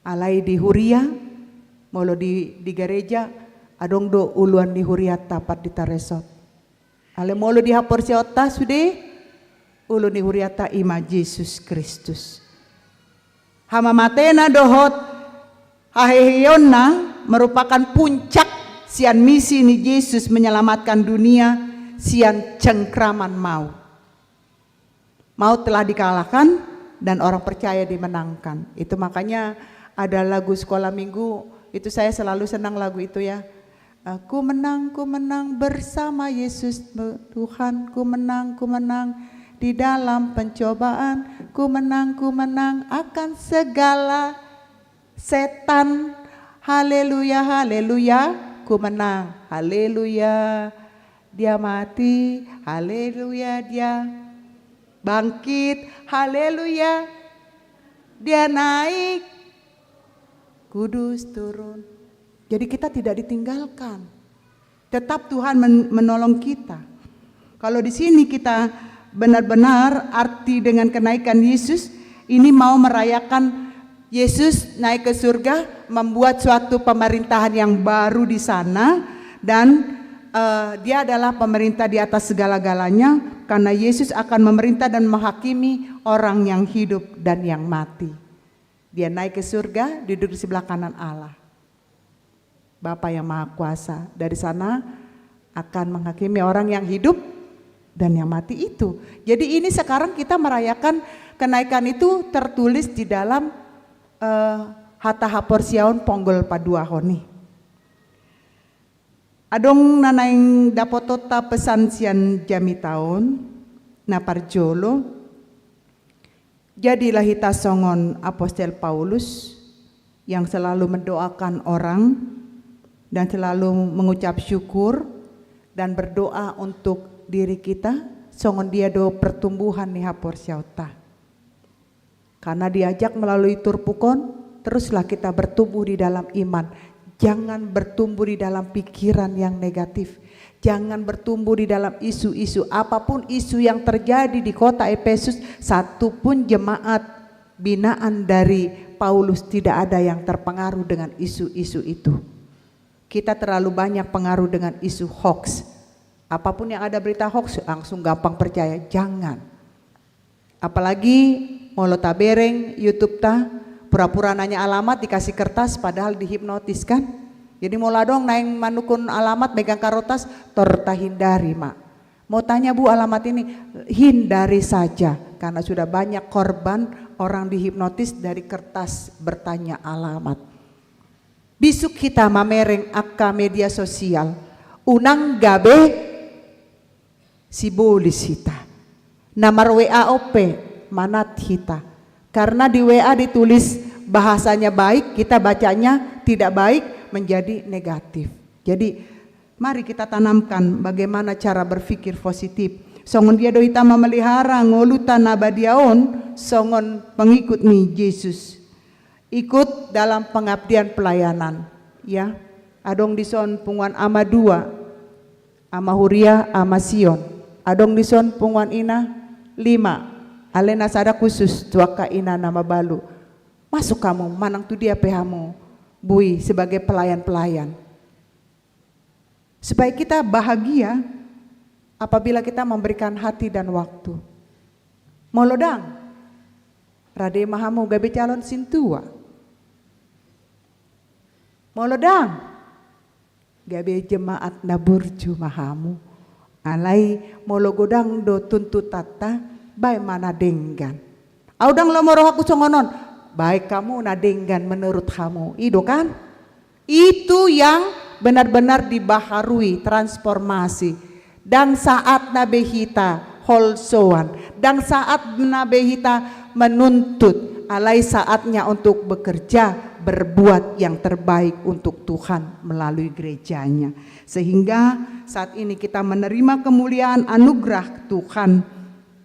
Alai di huria, molo di, di gareja, Adong do uluan ni hurianta Pandita Resort. Alai molo di haporseaonta sude, ulu ni hurianta i ma Jesus Kristus. Hamamatena dohot haheheonna merupakan puncak sian misi ni Jesus menyelamatkan dunia sian cengkraman maut. Maut telah dikalahkan dan orang percaya dimenangkan. Itu makanya ada lagu sekolah minggu, itu saya selalu senang lagu itu ya. Eh, ku menang, ku menang bersama Yesus Tuhan, ku menang, ku menang di dalam pencobaan, ku menang, ku menang akan segala setan. Haleluya, haleluya, ku menang. Haleluya, dia mati. Haleluya, dia bangkit. Haleluya, dia naik. Kudus turun. Jadi kita tidak ditinggalkan. Tetap Tuhan men-, menolong kita. Kalau di sini kita benar-benar arti dengan kenaikan Yesus ini mau merayakan Yesus naik ke surga, membuat suatu pemerintahan yang baru di sana, dan, eh, dia adalah pemerintah di atas segala-galanya, karena Yesus akan memerintah dan menghakimi orang yang hidup dan yang mati. Dia naik ke surga, duduk di sebelah kanan Allah. Bapa yang Maha Kuasa. Dari sana akan menghakimi orang yang hidup dan yang mati itu. Jadi ini sekarang kita merayakan kenaikan itu tertulis di dalam, eh, hata haporseaon ponggol paduahon i. Adong na naeng dapotonta pesan sian jamita on, na parjolo. Jadilah hita songon Apostel Paulus yang selalu mendoakan orang dan selalu mengucap syukur dan berdoa untuk diri kita, songon dia do pertumbuhan ni haporseaonta. Karena diajak melalui turpuk on, teruslah kita bertumbuh di dalam iman. Jangan bertumbuh di dalam pikiran yang negatif. Jangan bertumbuh di dalam isu-isu, apapun isu yang terjadi di kota Efesus, satu pun jemaat binaan dari Paulus tidak ada yang terpengaruh dengan isu-isu itu. Kita terlalu banyak pengaruh dengan isu hoax. Apapun yang ada berita hoax, langsung gampang percaya. Jangan. Apalagi molo tabereng YouTube-ta, pura-pura nanya alamat, dikasih kertas, padahal dihipnotis, kan? Jadi molo adong naeng manungkun alamat, megang karotas, tor tahindari ma. Mau tanya, Bu, alamat ini? Hindari saja, karena sudah banyak korban orang dihipnotis dari kertas bertanya alamat. Bisuk hita mamereng angka media sosial, unang gabe sibolis hita. Na mar-W A on pe manat hita. Karena di W A ditulis bahasanya baik, kita bacanya tidak baik, menjadi negatif. Jadi, mari kita tanamkan bagaimana cara berpikir positif. Songon dia do hita memelihara ngoluta na badia on, songon pengikut ni Jesus. Ikut dalam pengabdian pelayanan. Ya, adong dison punguan ama dua. Ama Huria, Ama Sion. Adong dison punguan ina lima. Alai na sada khusus tu angka ina na mabalu. Masuk hamu, manang tu dia pe hamu boi sebagai pelayan-pelayan. Supaya kita bahagia apabila kita memberikan hati dan waktu. Molo dang, rade ma hamu gabe calon sintua. Molo dang, gabe jemaat na burju ma hamu. Alai molo godang do tuntutanta, baen ma na denggan. Au dang lomo rohangku songon on, baen hamu na denggan menurut hamu. I do kan? Itu yang benar-benar dibaharui, transformasi. Dang saatna be hita holsoan, dang saatna be hita menuntut, alai saatnya untuk bekerja, berbuat yang terbaik untuk Tuhan melalui gereja-Nya. Sehingga saat ini kita menerima kemuliaan anugerah Tuhan,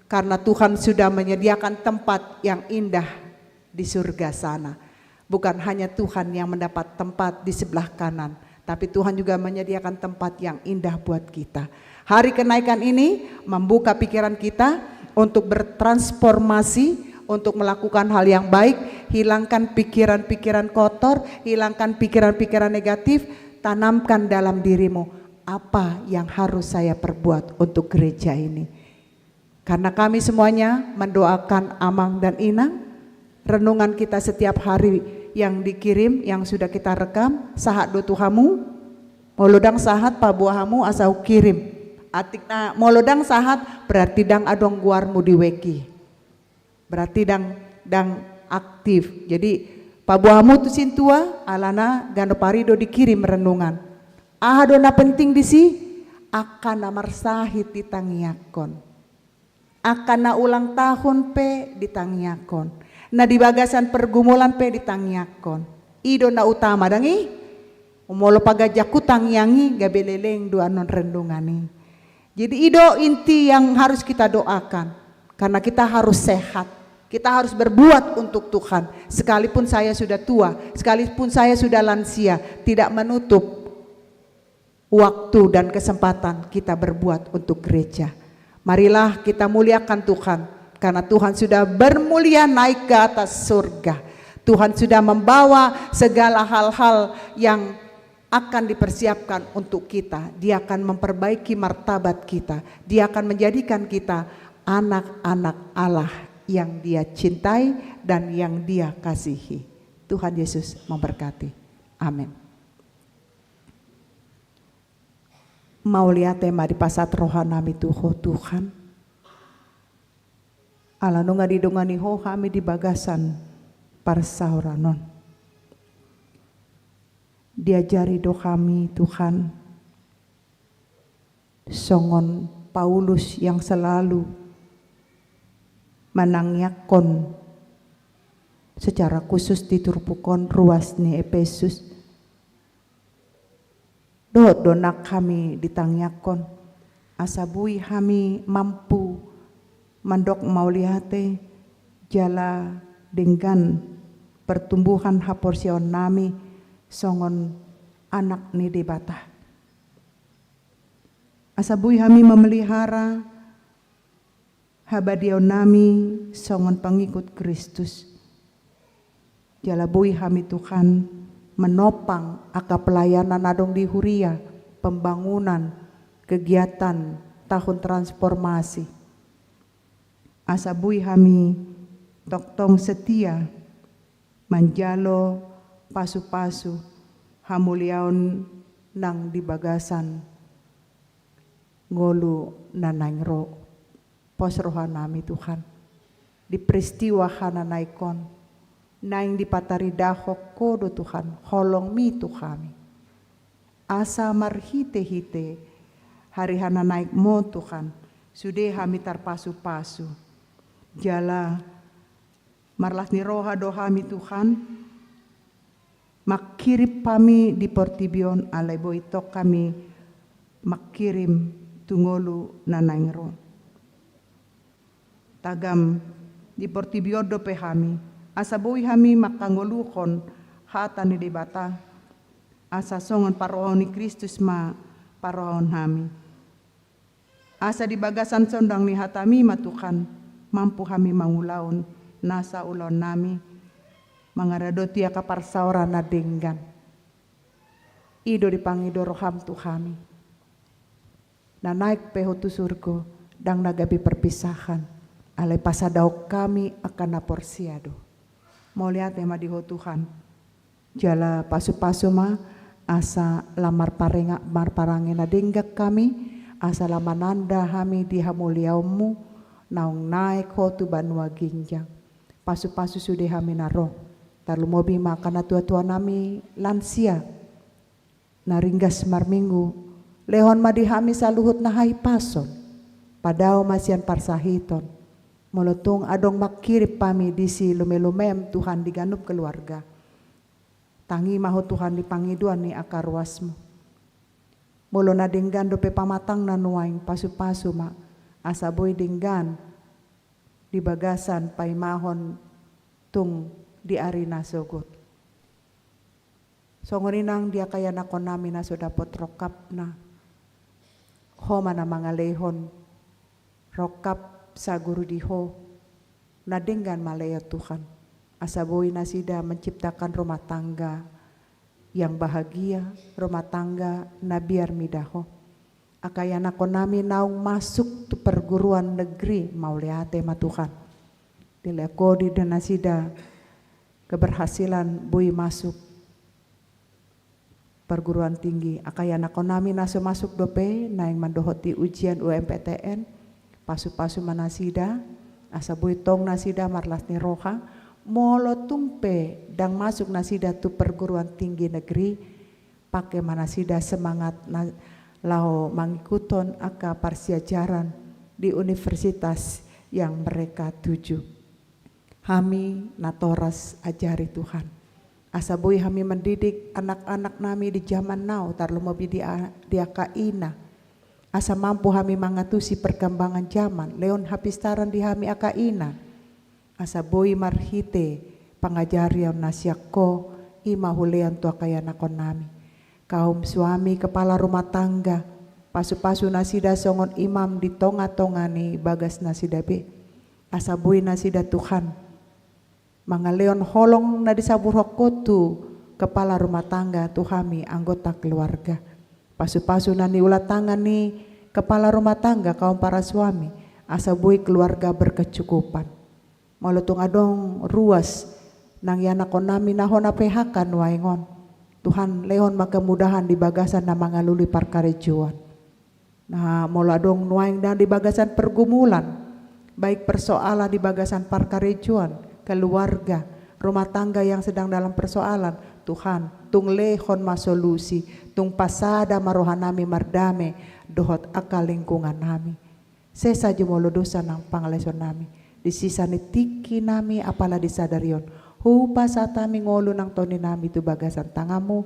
karena Tuhan sudah menyediakan tempat yang indah di surga sana. Bukan hanya Tuhan yang mendapat tempat di sebelah kanan, tapi Tuhan juga menyediakan tempat yang indah buat kita. Hari kenaikan ini membuka pikiran kita untuk bertransformasi, untuk melakukan hal yang baik, hilangkan pikiran-pikiran kotor, hilangkan pikiran-pikiran negatif, tanamkan dalam dirimu apa yang harus saya perbuat untuk gereja ini. Karena kami semuanya mendoakan Amang dan Inang, renungan kita setiap hari yang dikirim, yang sudah kita rekam, sahat do tu hamu? Molo ndang sahat, paboa hamu asa hukirim. Atik na, molo ndang sahat, berarti ndang adong goarmu di weki. Berarti ndang, ndang aktif. Jadi, paboa hamu tu sintua, alana ganup ari do dikirim renungan. Aha do na penting disi? Angka na marsahit ditangiangkon. Angka na ulang tahun pe ditangiangkon. Na di bagasan pergumulan pe ditangiangkon. I do na utama, ndang i? Molo paganjang hutangiangi, gabe leleng do annon renungan i. Jadi, i do inti yang harus kita doakan. Karena kita harus sehat. Kita harus berbuat untuk Tuhan. Sekalipun saya sudah tua, sekalipun saya sudah lansia, tidak menutup waktu dan kesempatan kita berbuat untuk gereja. Marilah kita muliakan Tuhan, karena Tuhan sudah bermulia naik ke atas surga. Tuhan sudah membawa segala hal-hal yang akan dipersiapkan untuk kita. Dia akan memperbaiki martabat kita. Dia akan menjadikan kita anak-anak Allah yang Dia cintai dan yang Dia kasihi. Tuhan Yesus memberkati. Amin. Mauliate ma dipasahat rohanami tu Ho Tuhan. Ala nunga didongani Ho hami di bagasan parsaoran on. Diajari do hami, Tuhan, songon Paulus yang selalu manangiangkon secara khusus di turpuk on, ruas ni Epesus. Dohot do nang hami ditangiangkon, asa boi hami mampu mandok mauliate jala denggan pertumbuhan haporseaonnami songon anak ni Debata. Asa boi hami mamelihara habadiaonnami songon pangikut Kristus. Jala boi hami, Tuhan, menopang angka pelayanan na adong di huria, pembangunan, kegiatan tahun transformasi. Asa boi hami tongtong setia manjalo pasu-pasu hamuliaon nang di bagasan ngolu na naeng ro. Pos rohanami, Tuhan, di peristiwa hananaek on, naeng dipataridahon Ho do, Tuhan, holongmi tu hami. Asa marhite-hite ari hananaekmu, Tuhan, sude hami tarpasu-pasu. Jala marlas ni roha do hami, Tuhan, mangkirim hami di portibi on, alai boi tong hami mangkirim tu ngolu na naeng ro. Tagam di portibi on dope hami, asa boi hami manghangoluhon hata ni Debata, asa songon parrohaon ni Kristus ma parrohaon hami. Asa di bagasan sondang ni hatami ma, Tuhan, mampu hami mangulahon nasa ulaonnami, mangaradoti angka parsaoran na denggan. I do dipangido roham tu hami. Na naek pe Ho tu surgo, ndang na gabe perpisahan, alai pasadaon hami angka na porsea do. Mauliate ma di Ho, Tuhan. Jala pasu-pasu ma, asa lam marparenga-, marparange na denggan hami, asa lam mananda hami di hamuliaonmu, naung naek Ho tu banua ginjang. Pasu-pasu sude hami na ro, tarlumobi ma angka natua-tuanami lansia, na ringgas marminggu, lehon ma di hami saluhut na hahipason, padao ma sian parsahiton, molo tung adong mangkirim hami disi lume-lumem, Tuhan, di ganup keluarga. Tangi ma Ho, Tuhan, di pangidoan ni angka ruasmu. Molo na denggan dope pamatangna nuaeng, pasu-pasu ma, asa boi denggan di bagasan paimahon tung di ari na sogot. Songon i nang di angka ianakhonnami na so dapot rongkapna. Ho ma na mangalehon rongkap saguru di Ho, na denggan ma lehon, Tuhan. Asa boi nasida menciptakan rumah tangga Yang bahagia rumah tangga na biar mida Ho. Angka ianakkonnami naung masuk tu perguruan negeri, mauliate ma Tuhan. Dilehon Ho do nasida keberhasilan boi masuk perguruan tinggi. Angka ianakkonnami na so masuk dope, naeng mandohoti ujian U M P T N, pasu-pasu ma nasida, asa boi tong nasida marlas ni roha. Molo tung pe ndang masuk nasida tu perguruan tinggi negeri, pake ma nasida semangatna laho mangikuthon angka parsiajaran di universitas yang mereka tuju. Hami natoras, ajari Tuhan, asa boi hami mendidik anak-anaknami di zaman now, tarlumobi di a-, di angka ina, asa mampu hami mangantusi perkembangan zaman. Lehon hapistaran di hami angka ina, asa boi marhite pangajarion na sian Ho, i ma hulehon tu angka ianakkonnami. Kaum suami kepala rumah tangga, pasu-pasu nasida songon imam di tonga-tonga ni bagas nasida be, asa boi nasida Tuhan mangalehon holong na disaburhon Ho tu kepala rumah tangga, tu hami anggota keluarga. Pasu-pasu na niula tangan ni kepala rumah tangga, kaum para suami, asa boi keluarga berkecukupan. Molo tung adong ruas nang ianakkonnami na hona P H K nuaeng on, Tuhan, lehon ma kemudahan di bagasan na mangalului parkarejoan. Na molo adong nuaeng ndang di bagasan pergumulan, baik persoalan di bagasan parkarejoan, keluarga, rumah tangga yang sedang dalam persoalan, Tuhan, tung lehon ma solusi, tung pasada ma rohanami mardame dohot angka lingkungannami. Sesa jo molo dosa nang pangalaisonnami di sisa ni tingkinami, apala di sadari on. Hupasahat hami ngolu nang toninami tu bagasan tanganMu,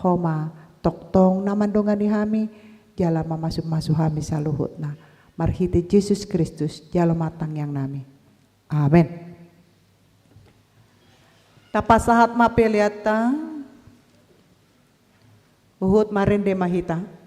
Ho ma tongtong na mandongani hami, jala mamasu-masu hami saluhutna. Marhite Jesus Kristus, jalo ma tangiangnami. Amen. Tapasahat ma peleanta, huhut marende ma hita.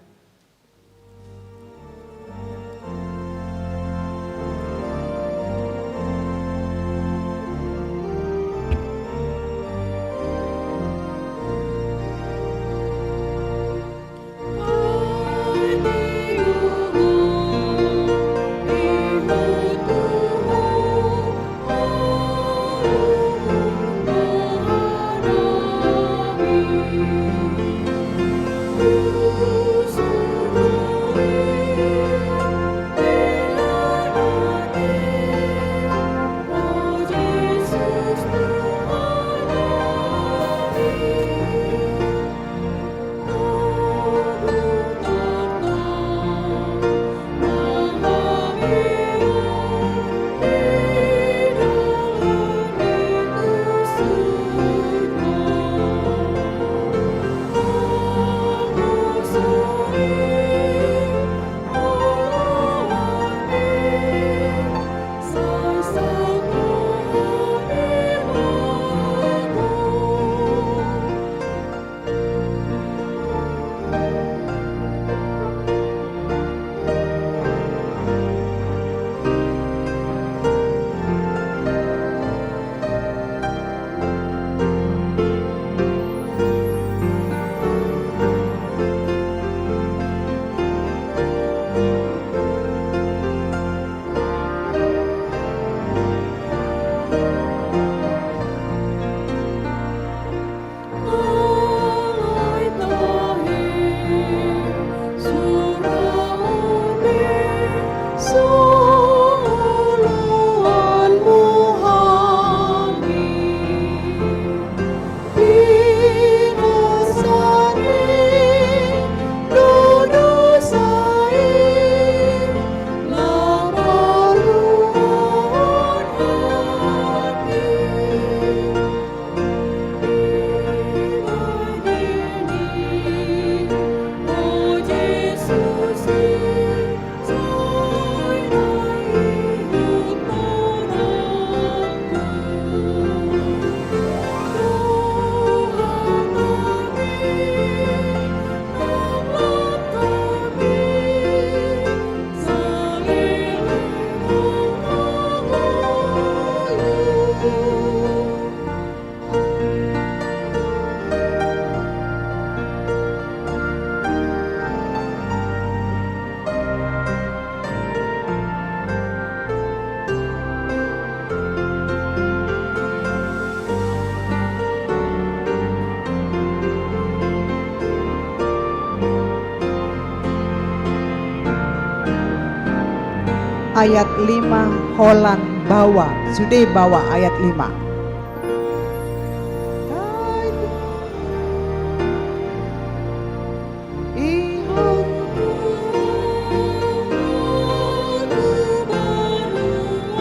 Ayat lima, holan baoa. Sude baoa ayat lima.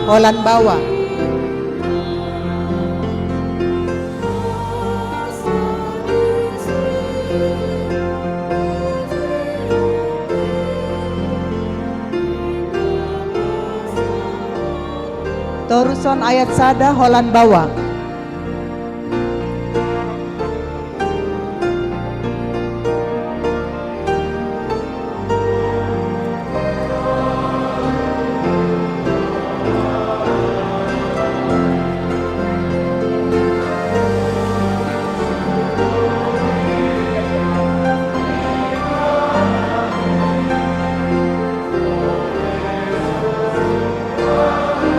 Holan baoa. Toruson ayat sada, holan baoa.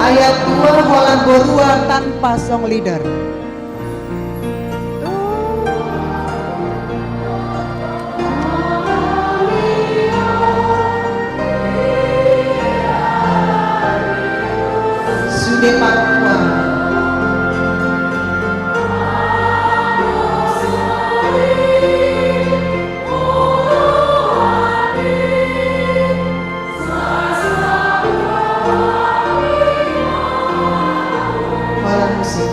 Ayat dua, holan borua tanpa song leader. Sude parungkuan. Holan musik.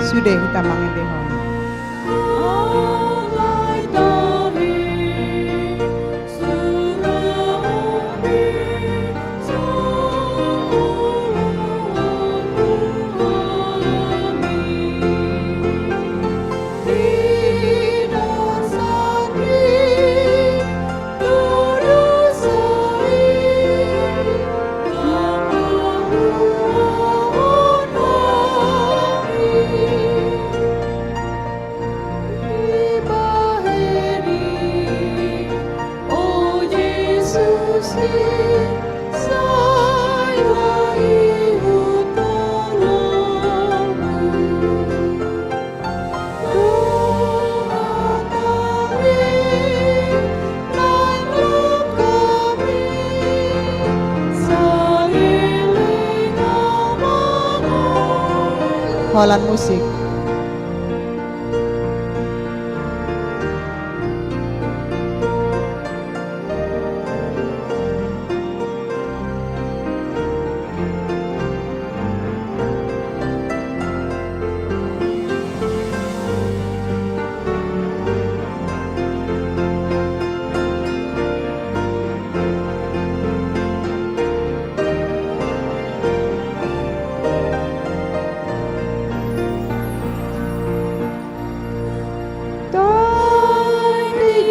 Sude hita mangendehon. Holan musik.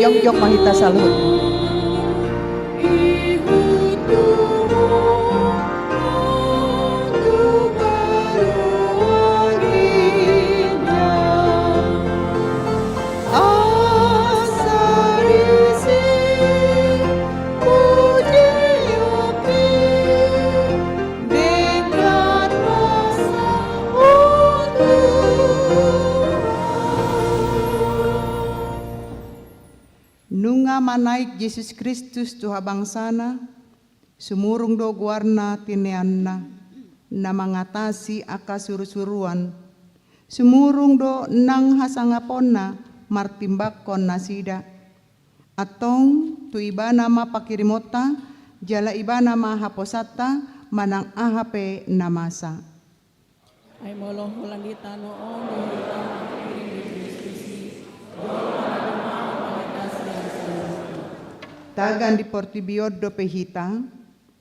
Jongjong ma hita saluhut. Nunga manaek Jesus Kristus tu habangsana, sumurung do goarna tinenganna, na mangatasi angka surusuruan, sumurung do nang hasangaponna martimbangkon nasida. Antong tu Ibana ma panghirimonta, jala Ibana ma haposaonta manang aha pe na masa. Ai molo holan di tano on do hita manghirim di Kristus i, jolo ma na dumenggan pangatasi hasangapon. Tagan di portibi on dope hita,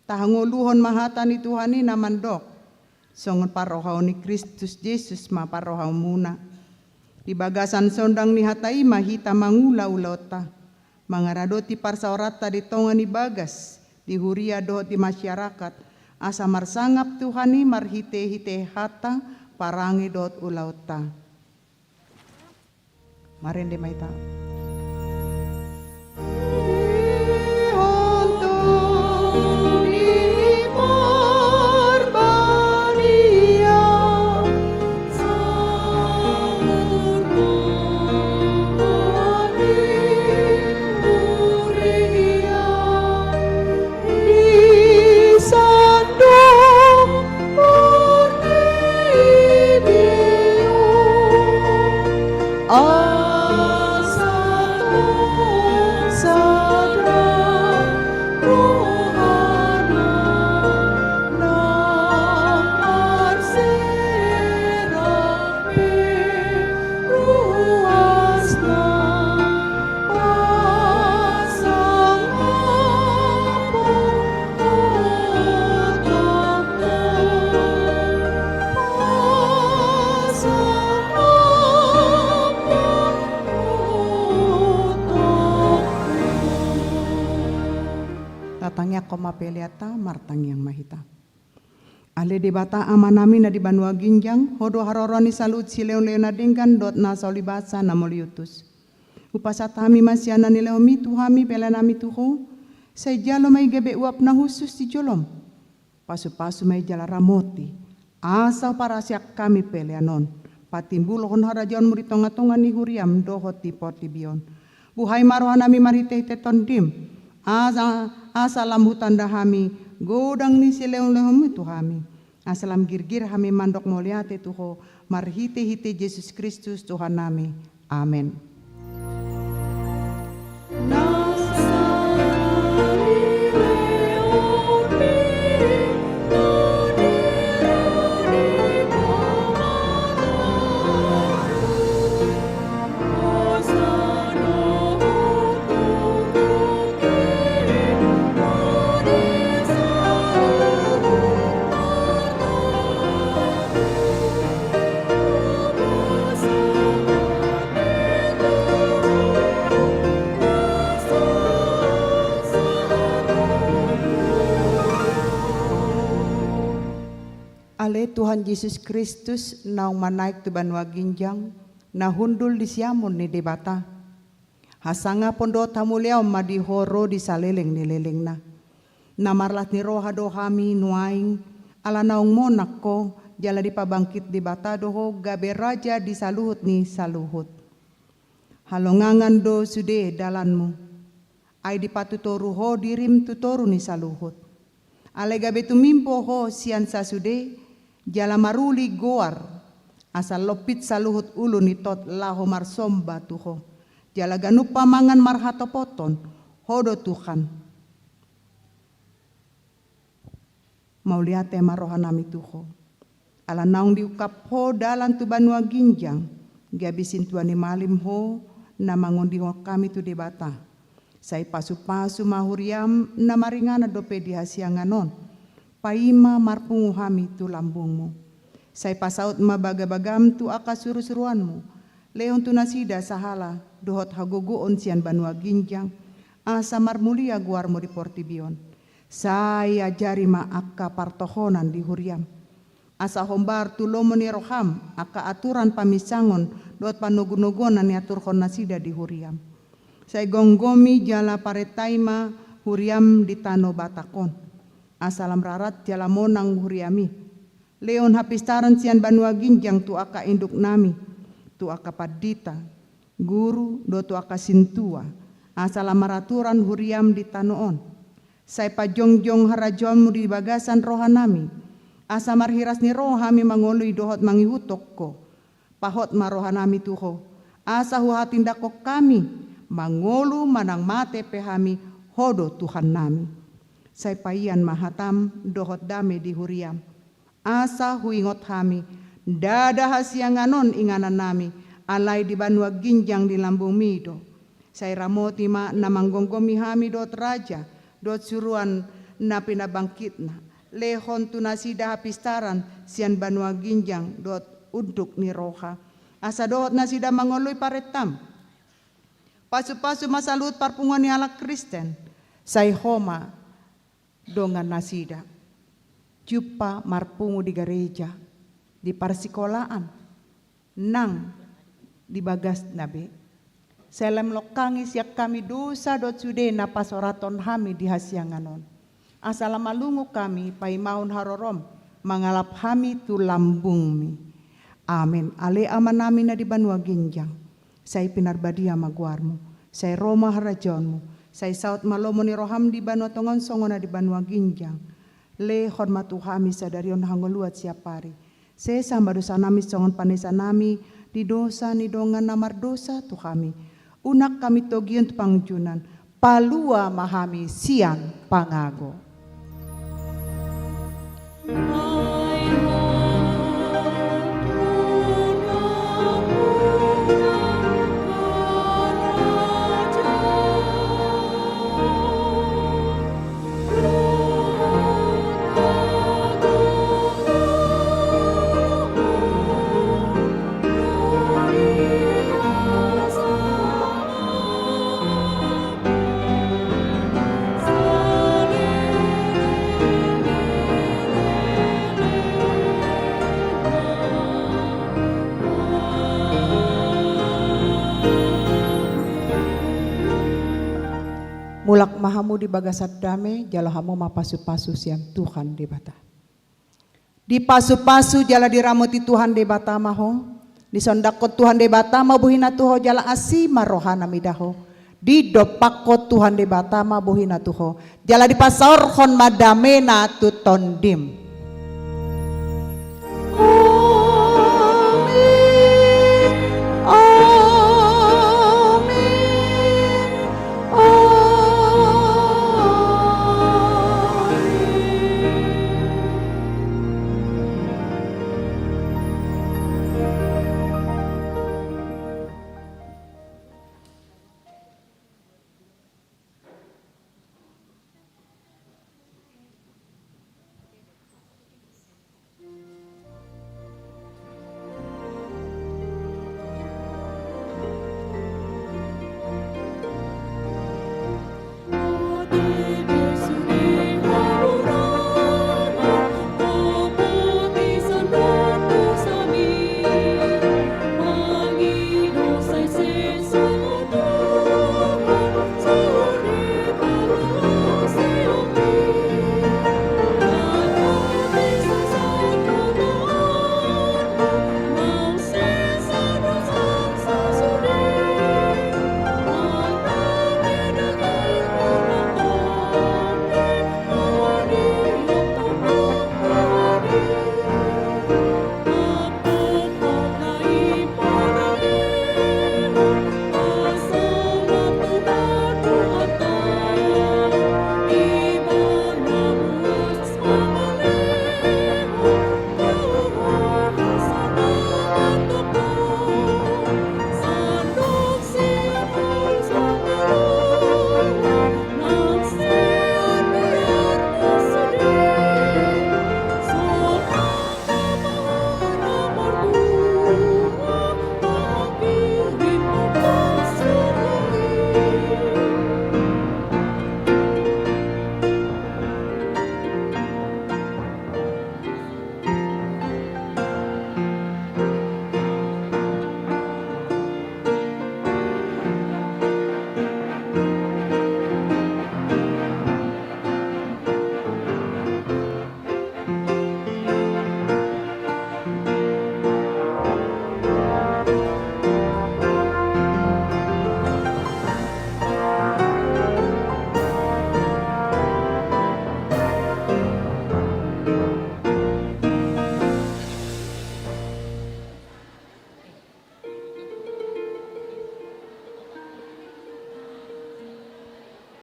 tahangoluhon ma hata ni Tuhan i na mandok: Songon parrohaon ni Kristus Jesus ma parrohaonmuna. Di bagasan sondang ni hata i ma hita mangula ulaonta, mangaradoti parsaoranta di tonga ni bagas, di huria dohot di masyarakat, asa marsangap Tuhan i marhite-hite hata, parange dohot ulaonta. Marende ma hita. Tatangiangkon ma peleanta, martangiang ma hita. Ale Debata Amanami na di banua ginjang, Ho do haroro ni saluhut silehonlehon na denggan dohot na so ulibasa na mauliutus. Hupasahat hami ma sian na nilehonMi tu hami peleanami tu Ho, sai jalo ma i gabe uap na hushus di jolom. Pasupasu ma i jala ramoti, asa huparasiak hami pelean on patimbulhon harajaonMu di tongatonga ni huriaM dohot di portibi on. Buhai ma rohanami marhitehite TondiM, asa, asa lam hutanda hami godang ni silehonlehonMi tu hami, asa lam girgir hami mandok mauliate tu Ho, marhitehite Jesus Kristus Tuhannami. Amen. Ale Tuhan Jesus Kristus, naung manaek tu banua ginjang, na hundul di siamun ni Debata. Hasangapon dohot hamuliaon ma di Ho ro di saleleng ni lelengna. Na marlas ni roha do hami nuaeng, ala naung monang Ho, jala dipabangkit Debata do Ho gabe Raja di saluhut ni saluhut. Halongangan do sude dalanMu, ai dipatutoru Ho diriM tu toru ni saluhut. Alai gabe tumimbo Ho sian sasude, jala maruli goar, asa lompit saluhut ulu ni tot laho marsomba tu Ho, jala ganup pamangan marhatopoton, Ho do Tuhan. Mauliate ma rohanami tu Ho. Ala naung diungkap Ho dalan tu banua ginjang, gabe sintua ni malim Ho na mangondihon hami tu Debata. Sai pasupasu ma huriaM na maringanan dope di hasiangan on, paima marpungu hami tu lambungMu. Sai pasaut ma bagabagaM tu angka surusuruanMu, lehon tu nasida sahala dohot hagogoon sian banua ginjang, asa marmulia goarMu di portibi on. Sai ajari ma angka partohonan di huriaM, asa hombar tu lomo ni rohaM angka aturan paminsangon dohot panogunoguon na niaturhon nasida di huriaM. Sai gomgomi jala parentai ma huriaM di tano Batak on, asa lam rarat jala monang huriaM i. Lehon hapistaran sian banua ginjang tu angka induknami, tu angka pandita, guru, dohot tu angka sintua, asa lam maraturan huriaM di tano on. Sai pajongjong harajaonMu di bagasan rohanami, asa marhiras ni roha hami mangoloi dohot mangihuthon Ho. Pahot ma rohanami tu Ho, asa huhatindangkon hami, mangolu manang mate pe hami, Ho do Tuhannami. Sai paian ma hataM dohot dame di huriaM. Asa huingot hami, ndada hasiangan on inganannami, alai di banua ginjang di lambungMi do. Sai ramoti ma na manggomgomi hami dohot raja, dohot suruan na pinabangkitna. Lehon tu nasida hapistaran sian banua ginjang dohot unduk ni roha, asa dohot nasida mangoloi parentaM. Pasupasu ma saluhut parpunguan ni halak Kristen, sai Ho ma dongan nasida. Jumpa marpungu di gareja, di parsikolaan, nang di bagasna be. Sai lam longkangi sian hami dosa dohot sude na pasorathon hami di hasiangan on. Asa lam malungun hami paimahon harorom, mangalap hami tu lambungmi. Amen. Ale Amanami na di banua ginjang, sai pinarbadia ma goarmu, sai ro ma harajaonmu, sai saut ma lomo ni roham di banua tonga on songon na di banua ginjang. Lehon ma tu hami sadari on hangoluan siapari. Sesa ma dosanami songon panesanami di dosa ni dongan na mardosa tu hami. Unang hami togion tu pangunjunan, palua ma hami sian pangago. Mulak ma hamu di bagasan dame, jalo hamu ma pasupasu sian Tuhan Debata. Dipasupasu jala diramoti Tuhan Debata ma ho. Disondangkon Tuhan Debata ma bohina tu ho jala asi ma rohana mida ho. Didompakkon Tuhan Debata ma bohina tu ho jala dipasaorhon ma damena tu tondim.